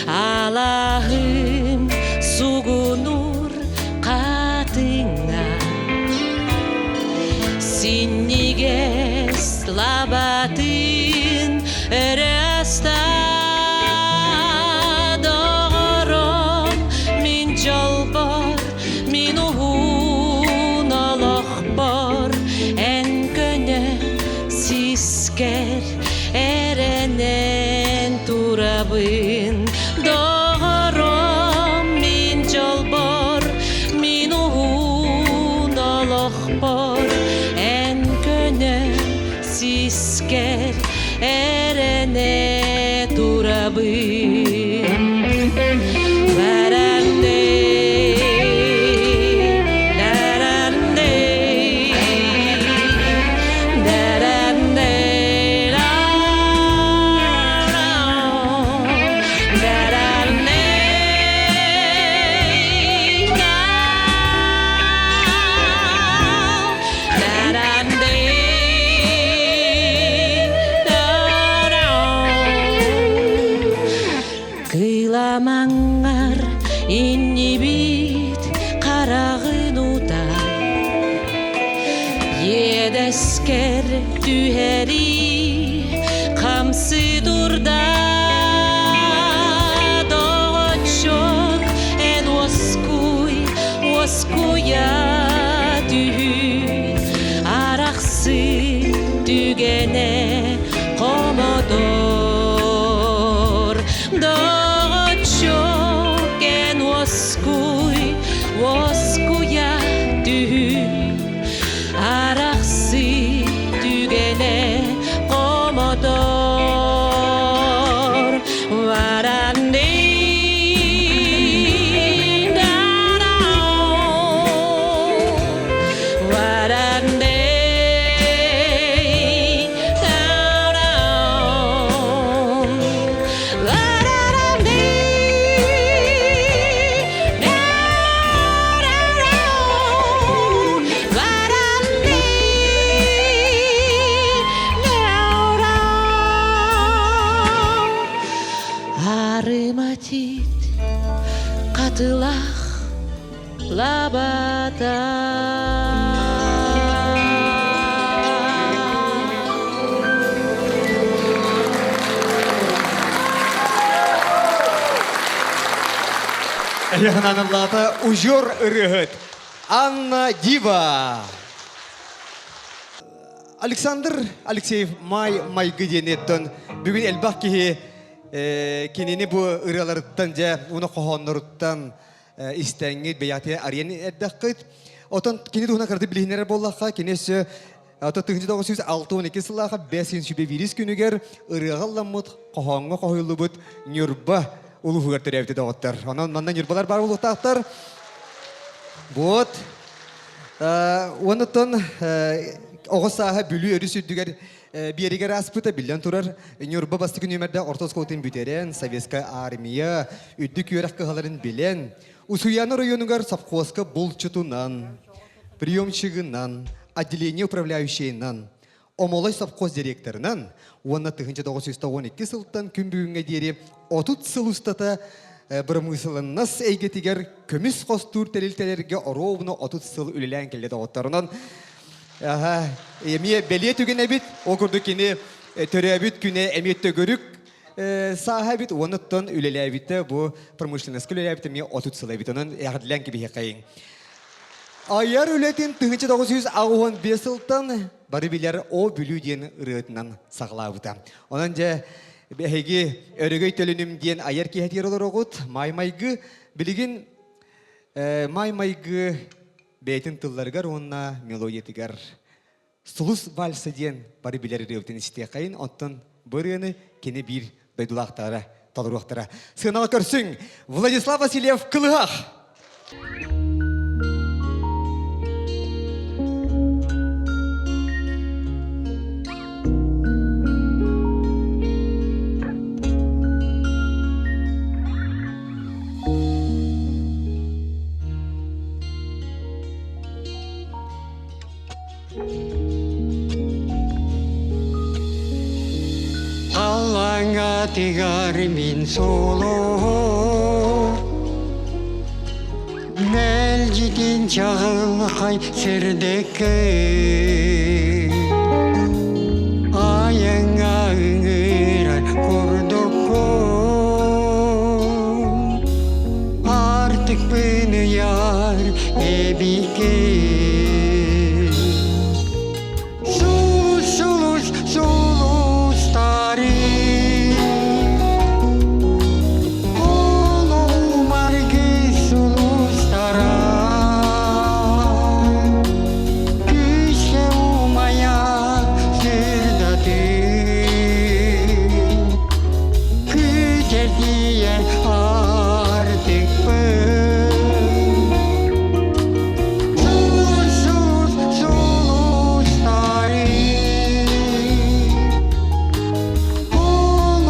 Алаһым сугунур хатыҥа Синньигэс лабатын өрө аста Доҕорум мин дьолбор, мин уһун олохпор Эн көнө сискэр эрэнэн турабын Доҕорум мин дьолбор, мин уһун олохпор Эн көнө сискэр эрэнэ турабын Кыйламаңар иннибит хараҕын ута Иэдэскэр түһэрии хамсы турда Доҕоччук эн уоскуй, уоскуйа түһүү Арахсы түгэнэ хомото. Уоскуйа түһүү Арахсыы түгэнэ хомотор What I need What I need down What I need down What I need down Арыматит хатылах лабата. Эйэхнаналлаата ужор ырыаһыт Анна Дива. Александр Алексеев Май майгы диэниттэн бүгүн элбэх киһи кинини бу ырыаларыттан дьэ уна хоһоонноруттан истэҥҥит бэйэҕитигэр арыйан эрдэххит. Отон кини туһунан кырдьык билиһиннэрэр буоллахха, кини өссө 1962 сыллаахха 5 күнүгэр ырыаҕа ылламмыт, хоһооҥҥо хоһуйуллубут Ньурба улууһугар төрөөбүтэ доҕоттор. Онон манна ньурбалар баар буолуохтаахтар. Вот. Оннуттан оҕо сааһа Бүлүү өрүс үрдүгэр биэригэр ааспыта биллэн турар. Ньурба бастакы нүөмэрдээх орто оскуолатын бүтэрэн, советская армия үрдүк үөрэх кыһаларын билэн, Усуйаана оройуонугар совхозка булчутунан, приемщигынан, отделение управляющайынан, Омолой совхоз директорынан уонна 1912 сылтан күн бүгүҥҥэ диэри 30 сыл устата бырамыысыланнас эйгэтигэр көмүс хостуур тэрилтэлэргэ оруобуна 30 сыл үлэлээн кэллэ доҕотторунан эмиэ бэлиэ түгэн эбит. Ол курдук кини төрөөбүт күнэ эмиэ төгүрүк сааһа эбит уонуттан үлэлээбитэ бу промышленноска үлэлээбитэ эмиэ 30 сыл эбит. Онон эҕэрдэлээн кэбиһиэхэйиҥ. Айар үлэтин 1985 сылтан бары билэр О Бүлүү диэн ырыатынан саҕалаабыта. Онон дьэ эһиги өрөгөй төлөнүм диэн айар киһитигэр олороҕут. Маай майгы билигин маай майгы бэйэтин тылларыгар уонна мелодиятыгар Сулус вальса диэн бары билэр ырыабытын истиэхэйин, оттон бу ырыаны кини биир дойдулаахтара толоруохтара. Сыанаҕа көрсүҥ Владислав Васильев Кылыһах! Аллаҥатыгар мин солоһо Мэлдьитин чаҕылхай сирдэккэ Айаҥҥа ыҥырар курдуккун Артыкпын ыйар эбиккин Сулус, сулус, сулустары Олоумаргы сулустара Күүскэ умайа сырдатыы Күтэрдиэн артыкпын Сулус, сулустары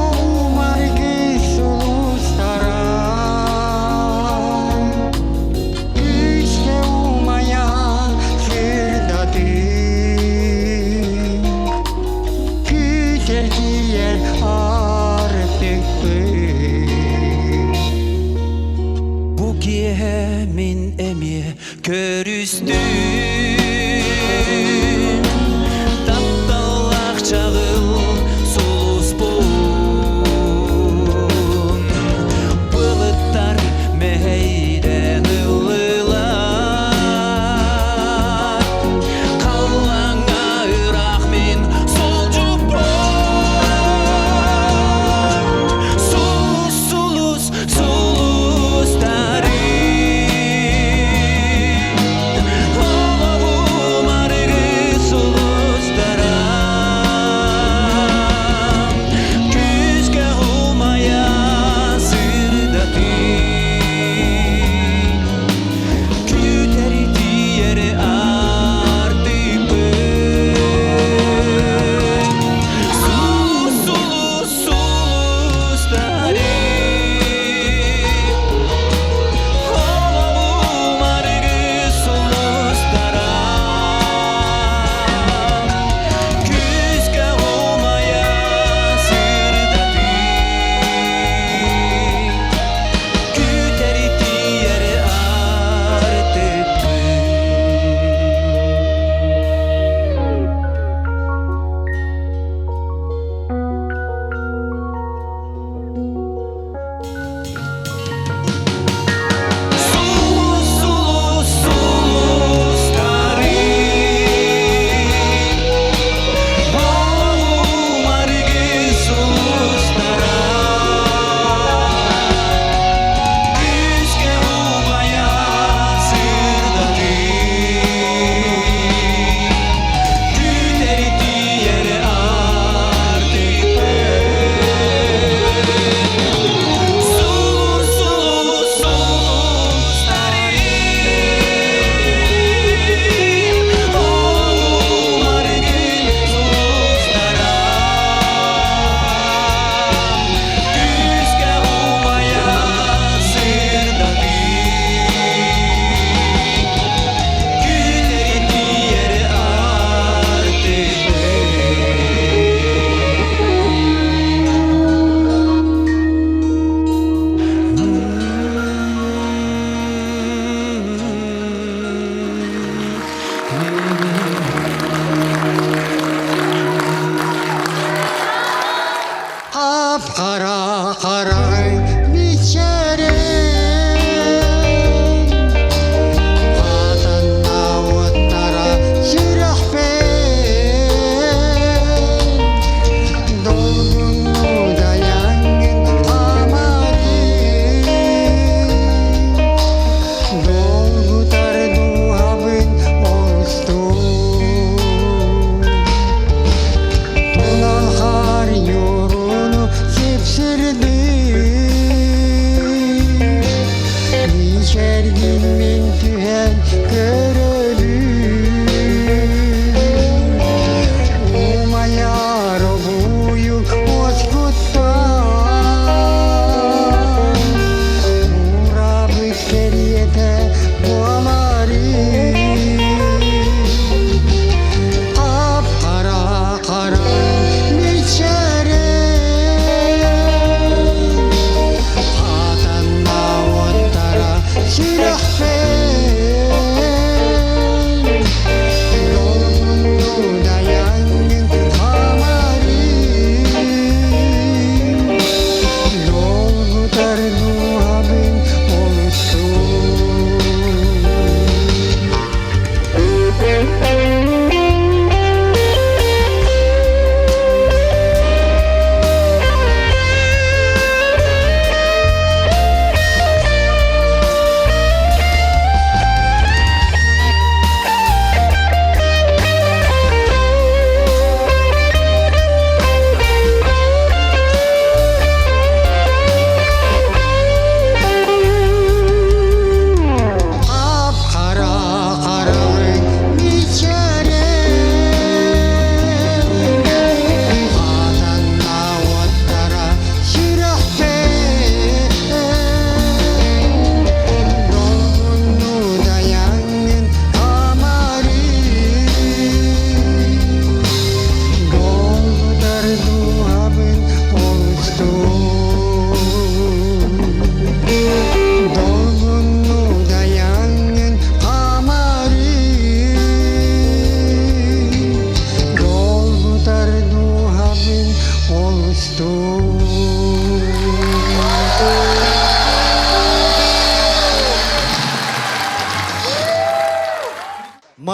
Олоумаргы сулустара Күүскэ умайа сырдатыы Күтэрдиэн артыкпын Бу киэһэ мин эмиэ көрүстүм Тапталлаах чаҕыл сулуспун Былыттар мэһэйдэн ыллылар Халлааҥҥа ыраах мин солдьуппун Сулус, сулус, сулустары.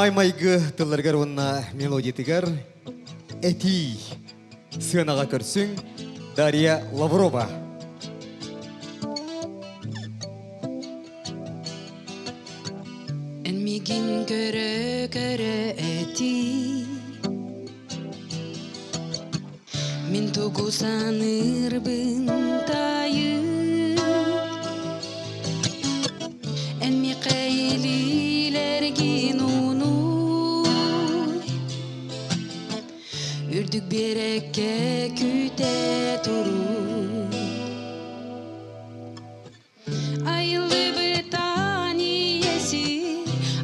Маай майгы тылларыгар уонна мелодиятыгар этии сыанаҕа көрсүҥ Дарья Лаврова. Эн мигин көрө-көрө этии Мин тугу саныырбын таайыы Эн миэхэ илиилэргин уунууй Үрдүк биэрэккэ күүтэ туруу Айыллыбытан ийэси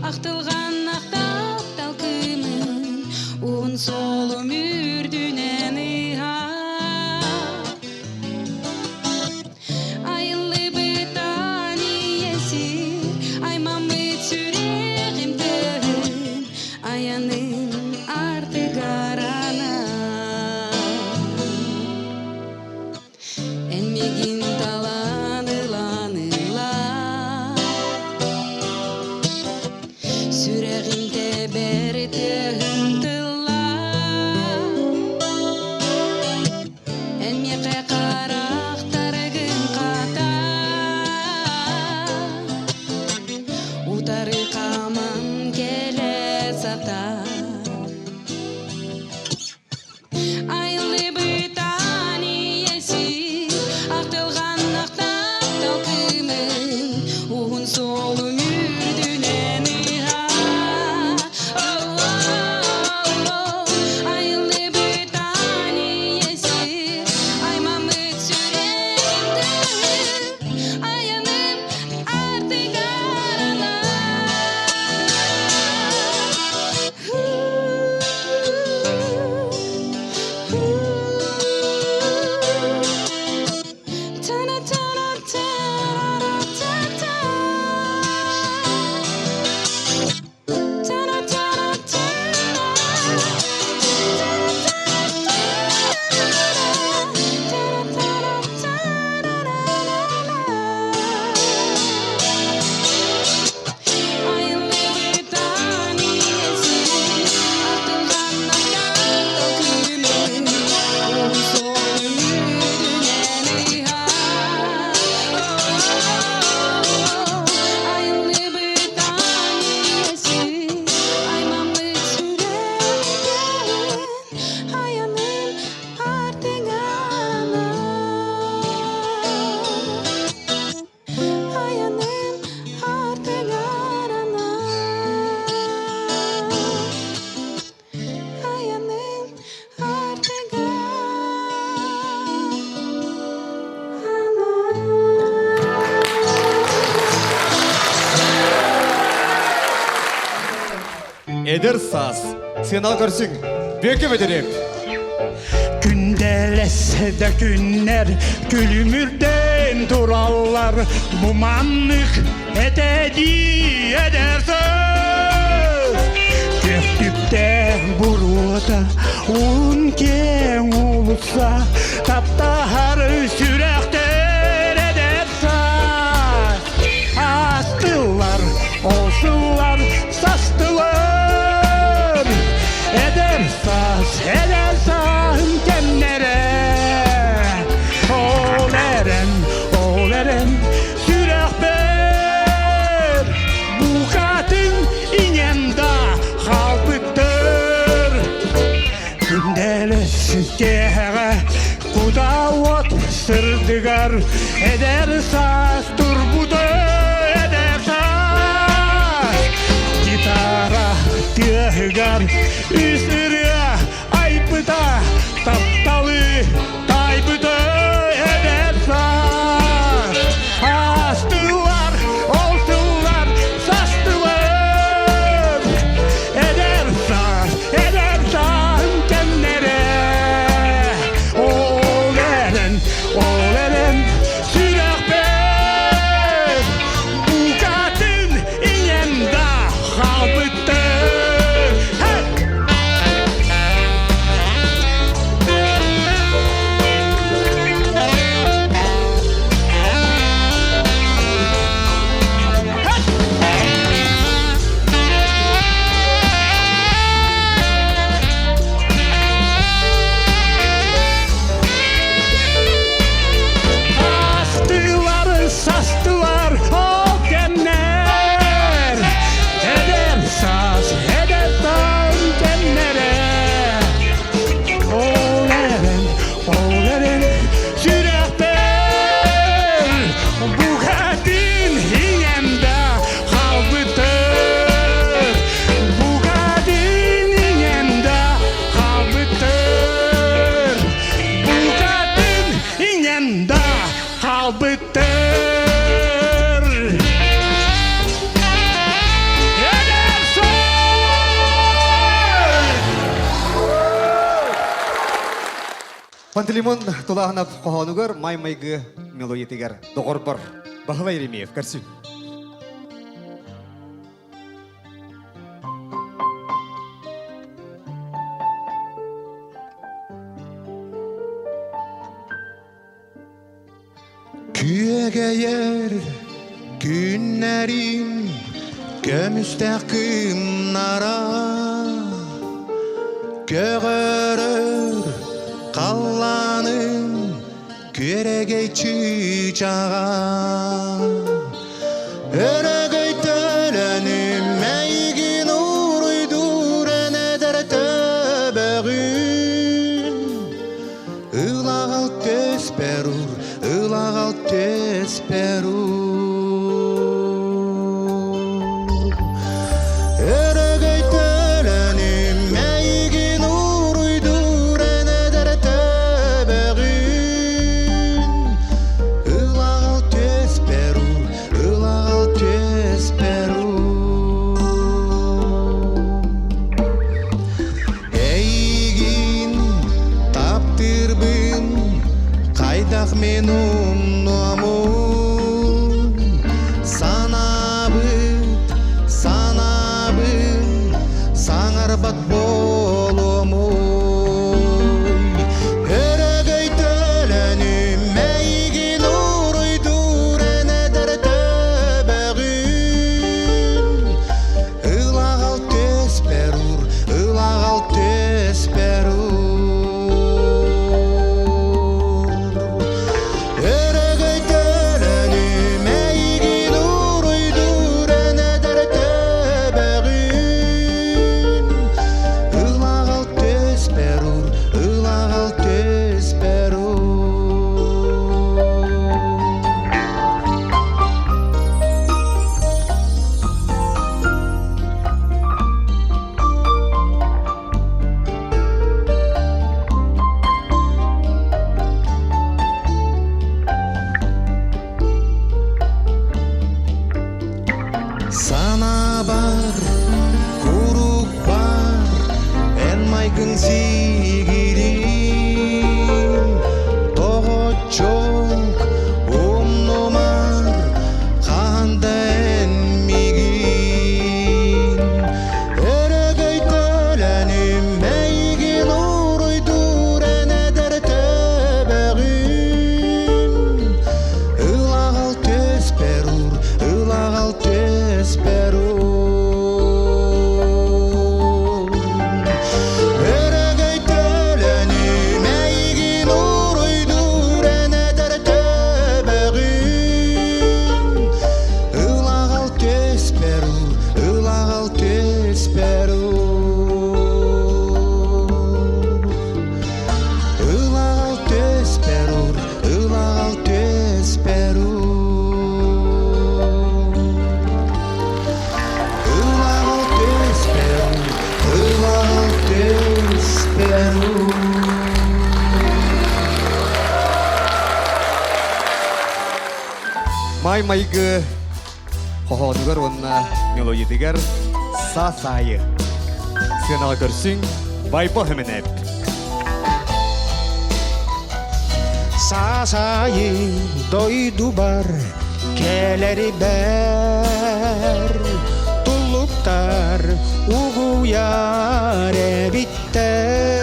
ахтылҕан ахтаптал кыымын уһун суолум үрдүнэн ыһар. Айыллыбытан ийэси аймаммыт сүрэҕим тыаһын айаным артыгар анаа. Эн миигин талан ылан ыла Сүрэҕим тэбэр тыаһын тылла Эн миэхэ харахтаргын хата Утары хааман кэлэ сата Айыллыбытан ийэси ахтылҕан ахтаптал кыымын уһун суолум үрдүнэн ыһа. Айыллыбытан ийэси аймаммыт сүрэҕим тыаһын айаным артыгар Аяным артыгарана Аяным Эдэр саас. Сыанал көрсүҥ. Бүөккэ Бөтүрүөп. Күндэлэс да күннэр күлүмүрдэн тураллар бу маннык этэ дии эдэр саас Күөхтүктээх буруота уун киэҥ уулусса таптаһар сүрэхтэр эдэр саас Астылар, ол сыллар састылар Эдэр саас, эдэр сааһым кэмнэрэ Ол эрэн, ол эрэн сүрэхпэр Букатын иҥэн да хаалбыттар Күндэлэс киэһэҕэ кутаа уот сырдыгар эдэр саас турбута эдэр саас гитара тыаһыгар үс ырыа айбыта тапталы таайбыта эдэр саас астылар ол сыллар састылар эдэр саас эдэр сааһым кэмнэрэ ол эрэн ол эрэн сүрэхпэр. Пантелеймон Тулааһынап хоһоонугар Май майгы мелодиятыгар доҕорбор Баһылай Еремеев көрсүн. Күөгэйэр күннэрим көмүстээх кыымнара Көҕөрөр халлааным күөрэгэй чыычааҕа Өрөгөй төлөнүм эйигин уруйдуур эн эдэр төбөҕүн Ылаҕал төспер ур, ылаҕал төспер ур. Өрөгөй төлөнүм эйигин уруйдуур эн эдэр төбөҕүн. Ылаҕал төспер ур, ылаҕал төспер ур. Эйигин таптыырбын хайдах мен умнуомун Санаабыт, санаабын саҥарбат буолуомуй Өрөгөй төлөнүм эйигин уруйдуур эн эдэр төбөҕүн Ылаҕал түспэр уур, ылаҕал түспэр уур. Өрөгөй төлөнүм эйигин уруйдуур эн эдэр төбөҕүн. Ылаҕал түспэр уур, ылаҕал түспэр уур. Санаабар куруук бар эн майгыҥ сигилин Тоҕоччук умнумар хаһан да эн миигин Өрөгөй төлөнүм эйигин уруйдуур эн эдэр төбөҕүн Ылаҕал түспэр уур, ылаҕал түспэр уур. Өрөгөй төлөнүм эйигин уруйдуур эн эдэр төбөҕүн. Ылаҕал түспэр уур, ылаҕал түспэр уур. Ылаҕал түспэр уур, ылаҕал түспэр уур. Ылаҕал түспэр уур, ылаҕал түспэр уур. Май майгы хоһоонугар уонна мелодиятыгар саас аайы сыанаҕа көрсүҥ Байбо Хөмөнөп. Саас аайы дойдубар кэлэри бэр туллуктар угуйар эбиттэр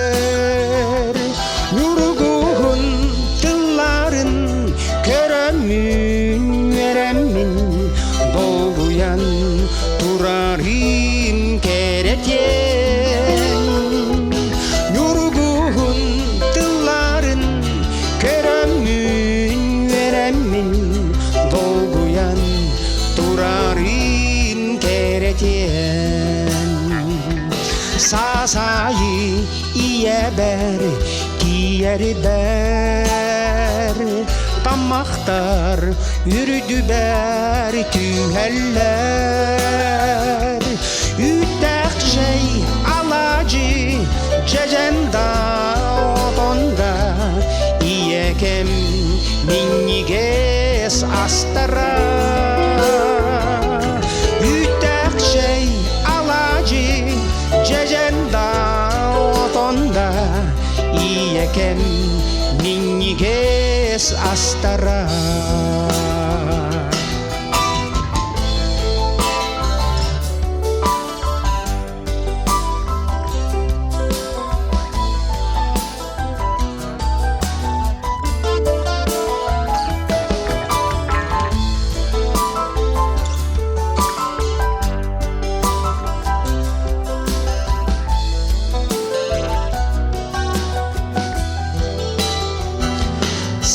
Ньургуһун тылларын көрөммүн үөрэммин долгуйан турарым кэрэтиэн Ньургуһун тылларын көрөммүн үөрэммин долгуйан турарым кэрэтиэн Саас аайы ийэбэр тиийэрбэр таммахтар үрдүбэр түһэллэр Үүттээх чэй алаадьы дьэдьэн да отон да ийэкэм минньигэс астара Үүттээх чэй алаадьы дьэдьэн да отон да ийэкэм минньигэс астара.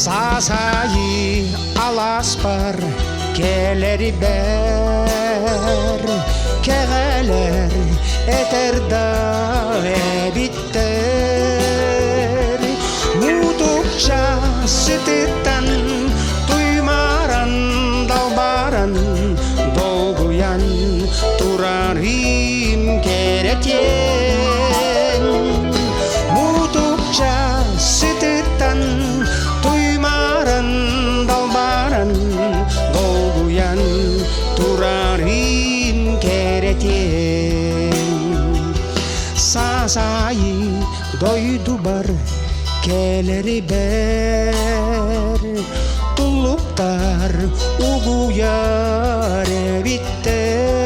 Саасайы аласпар кэлэри бэр, кэҕэлэр этэр да эбиттэр. Мутукча сытыттан туймаран далбаран долгуйан турарым кэрэтиэн. Мутукча сытыттан туймаран далбаран долгуйан турарым кэрэтиэн. Саасайы дойдубар кэлэри бэр тулуптар угуйар эбиттэр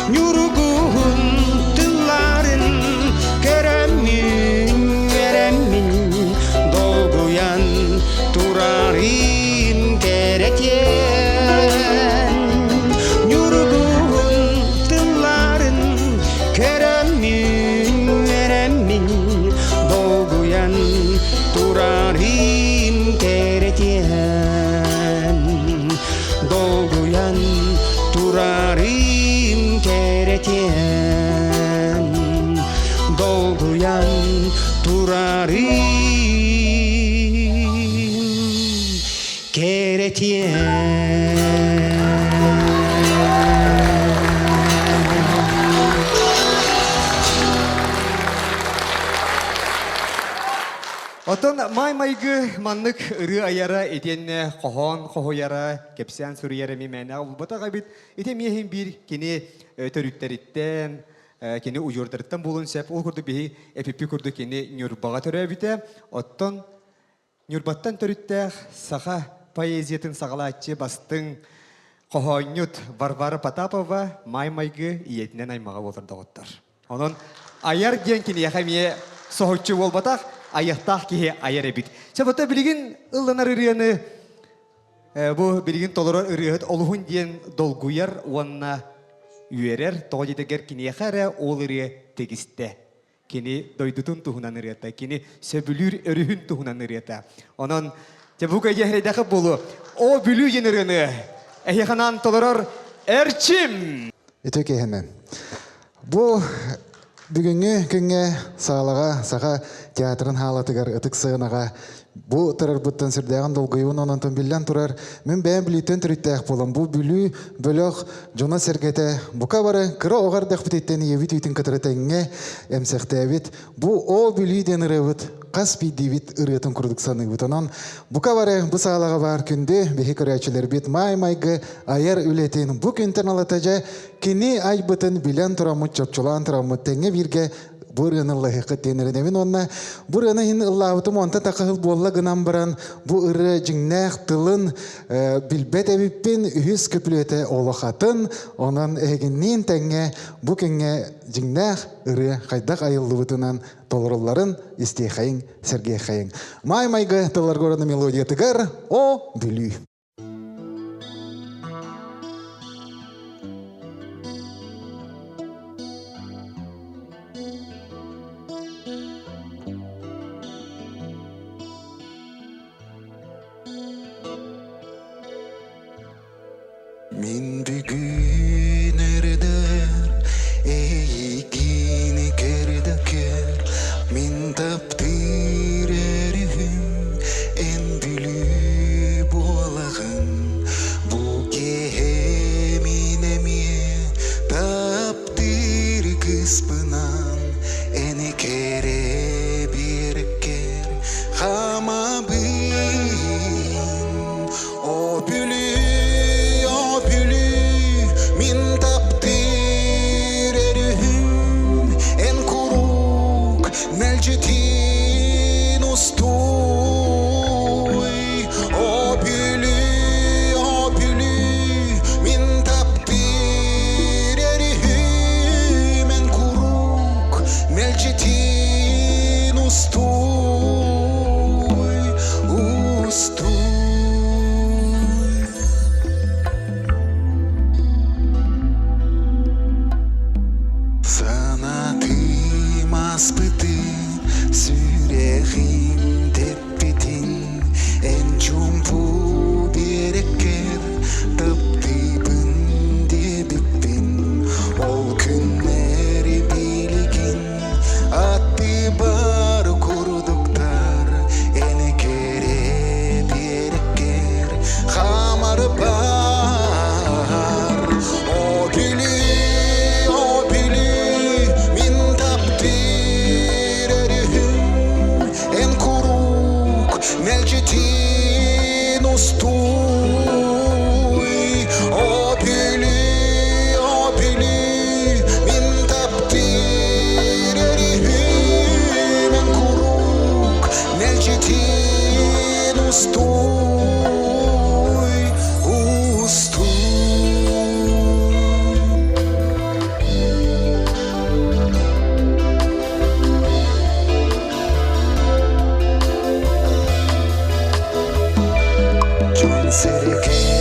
ньургуһун тылларын көрөммүн эрэммин долгуйан турарым кэрэтиэн ньургуһун тылларын Көрөммүн эрэммин долгуйан турарым кэрэтиэн долгуйан турарым кэрэтиэн долгуйан турарым кэрэтиэн. Оттон маай майгы маннык ырыа айара итиэннэ хоһоон хоһуйара, кэпсээн суруйара эмиэ мээнэҕэ булбатах эбит. Ити эмиэ иһин биир кини төрүттэриттэн, кини удьуордарыттан буолуон сөп. Ол курдук биһи эпиппи курдук кини Ньурбаҕа төрөөбүтэ. Оттон Ньурбаттан төрүттээх саха поэзиятын саҕалааччы бастыҥ хоһоонньут Варвара Потапова Маай Майгы ийэтинэн аймаҕа буолар доҕоттор. Онон айар диэн киниэхэ эмиэ соһуччу буолбатах, айыахтаах киһи айар эбит. Чэ, билигин ылланар ырыаны бу билигин толорор ырыаһыт олуһун диэн долгуйар уонна үөрэр, тоҕо диэтэгэр киниэхэ эрэ ол ырыа тигистэ. Кини дойдутун туһунан ырыата, кини сөбүлүүр өрүһүн туһунан ырыата. Онон дьэ бу кэйиэхэрэйдэхэ буолуо. О Бүлүү диэн ырыаны эһиэхэ толорор Эрчим! Үтө киһинэн. Бу бүгүҥҥү күҥҥэ саалаҕа Саха театрын хаалатыгар ытык сыанаҕа бу турарбыттан сүрдээҕин долгуйуун ононтон биллэн турар мин бэйэм Бүлүүттэн төрүттээх буолан бу Бүлүү бөлөх дьоно-сэргэтэ бука бары кыра оҕо эрдэхпититтэн ийэбит үүтүн кытары тэҥҥэ эмсэхтээбит бу Оо Бүлүү диэн ырыабыт хас биирдиибит ырыатын курдук саныыбыт. Онон бука бары бу саалаҕа баар күндү биһи көрөөччүлэрбит маай-майгы айар үлэтин бу күнтэн ылата дьэ кини айбытын билэн тураммыт, чопчулаан тураммыт тэҥҥэ бииргэ бу ырыаны ыллаһыаххыт диэн эрэнэбин уонна бу ырыаны иһин ыллаабытым онтон такаһыл буолла гынан баран бу ырыа дьиҥнээх тылын билбэт эбиппин үһүс көпүлүөтэ олох атын онон эһигинниин тэҥҥэ бу күҥҥэ дьиҥнээх ырыа хайдах айыллыбытынан толорулларын истиэхэйиҥ сэргиэхэйиҥ маай майгы тылларга ураны мелодиятыгар о Бүлүү. Мин бүгүн эрдэр эйигин кэрдэкэр Мин таптыыр эрүһүм эн Бүлүү буолаҕын. Барбар О Бүлүү, о Бүлүү, мин таптыыр өрүһүм Эн куруук мэлдьитин устуй О Бүлүү, о Бүлүү, мин таптыыр өрүһүм Эн куруук мэлдьитин устуй, устуй. Дьон сэргэ.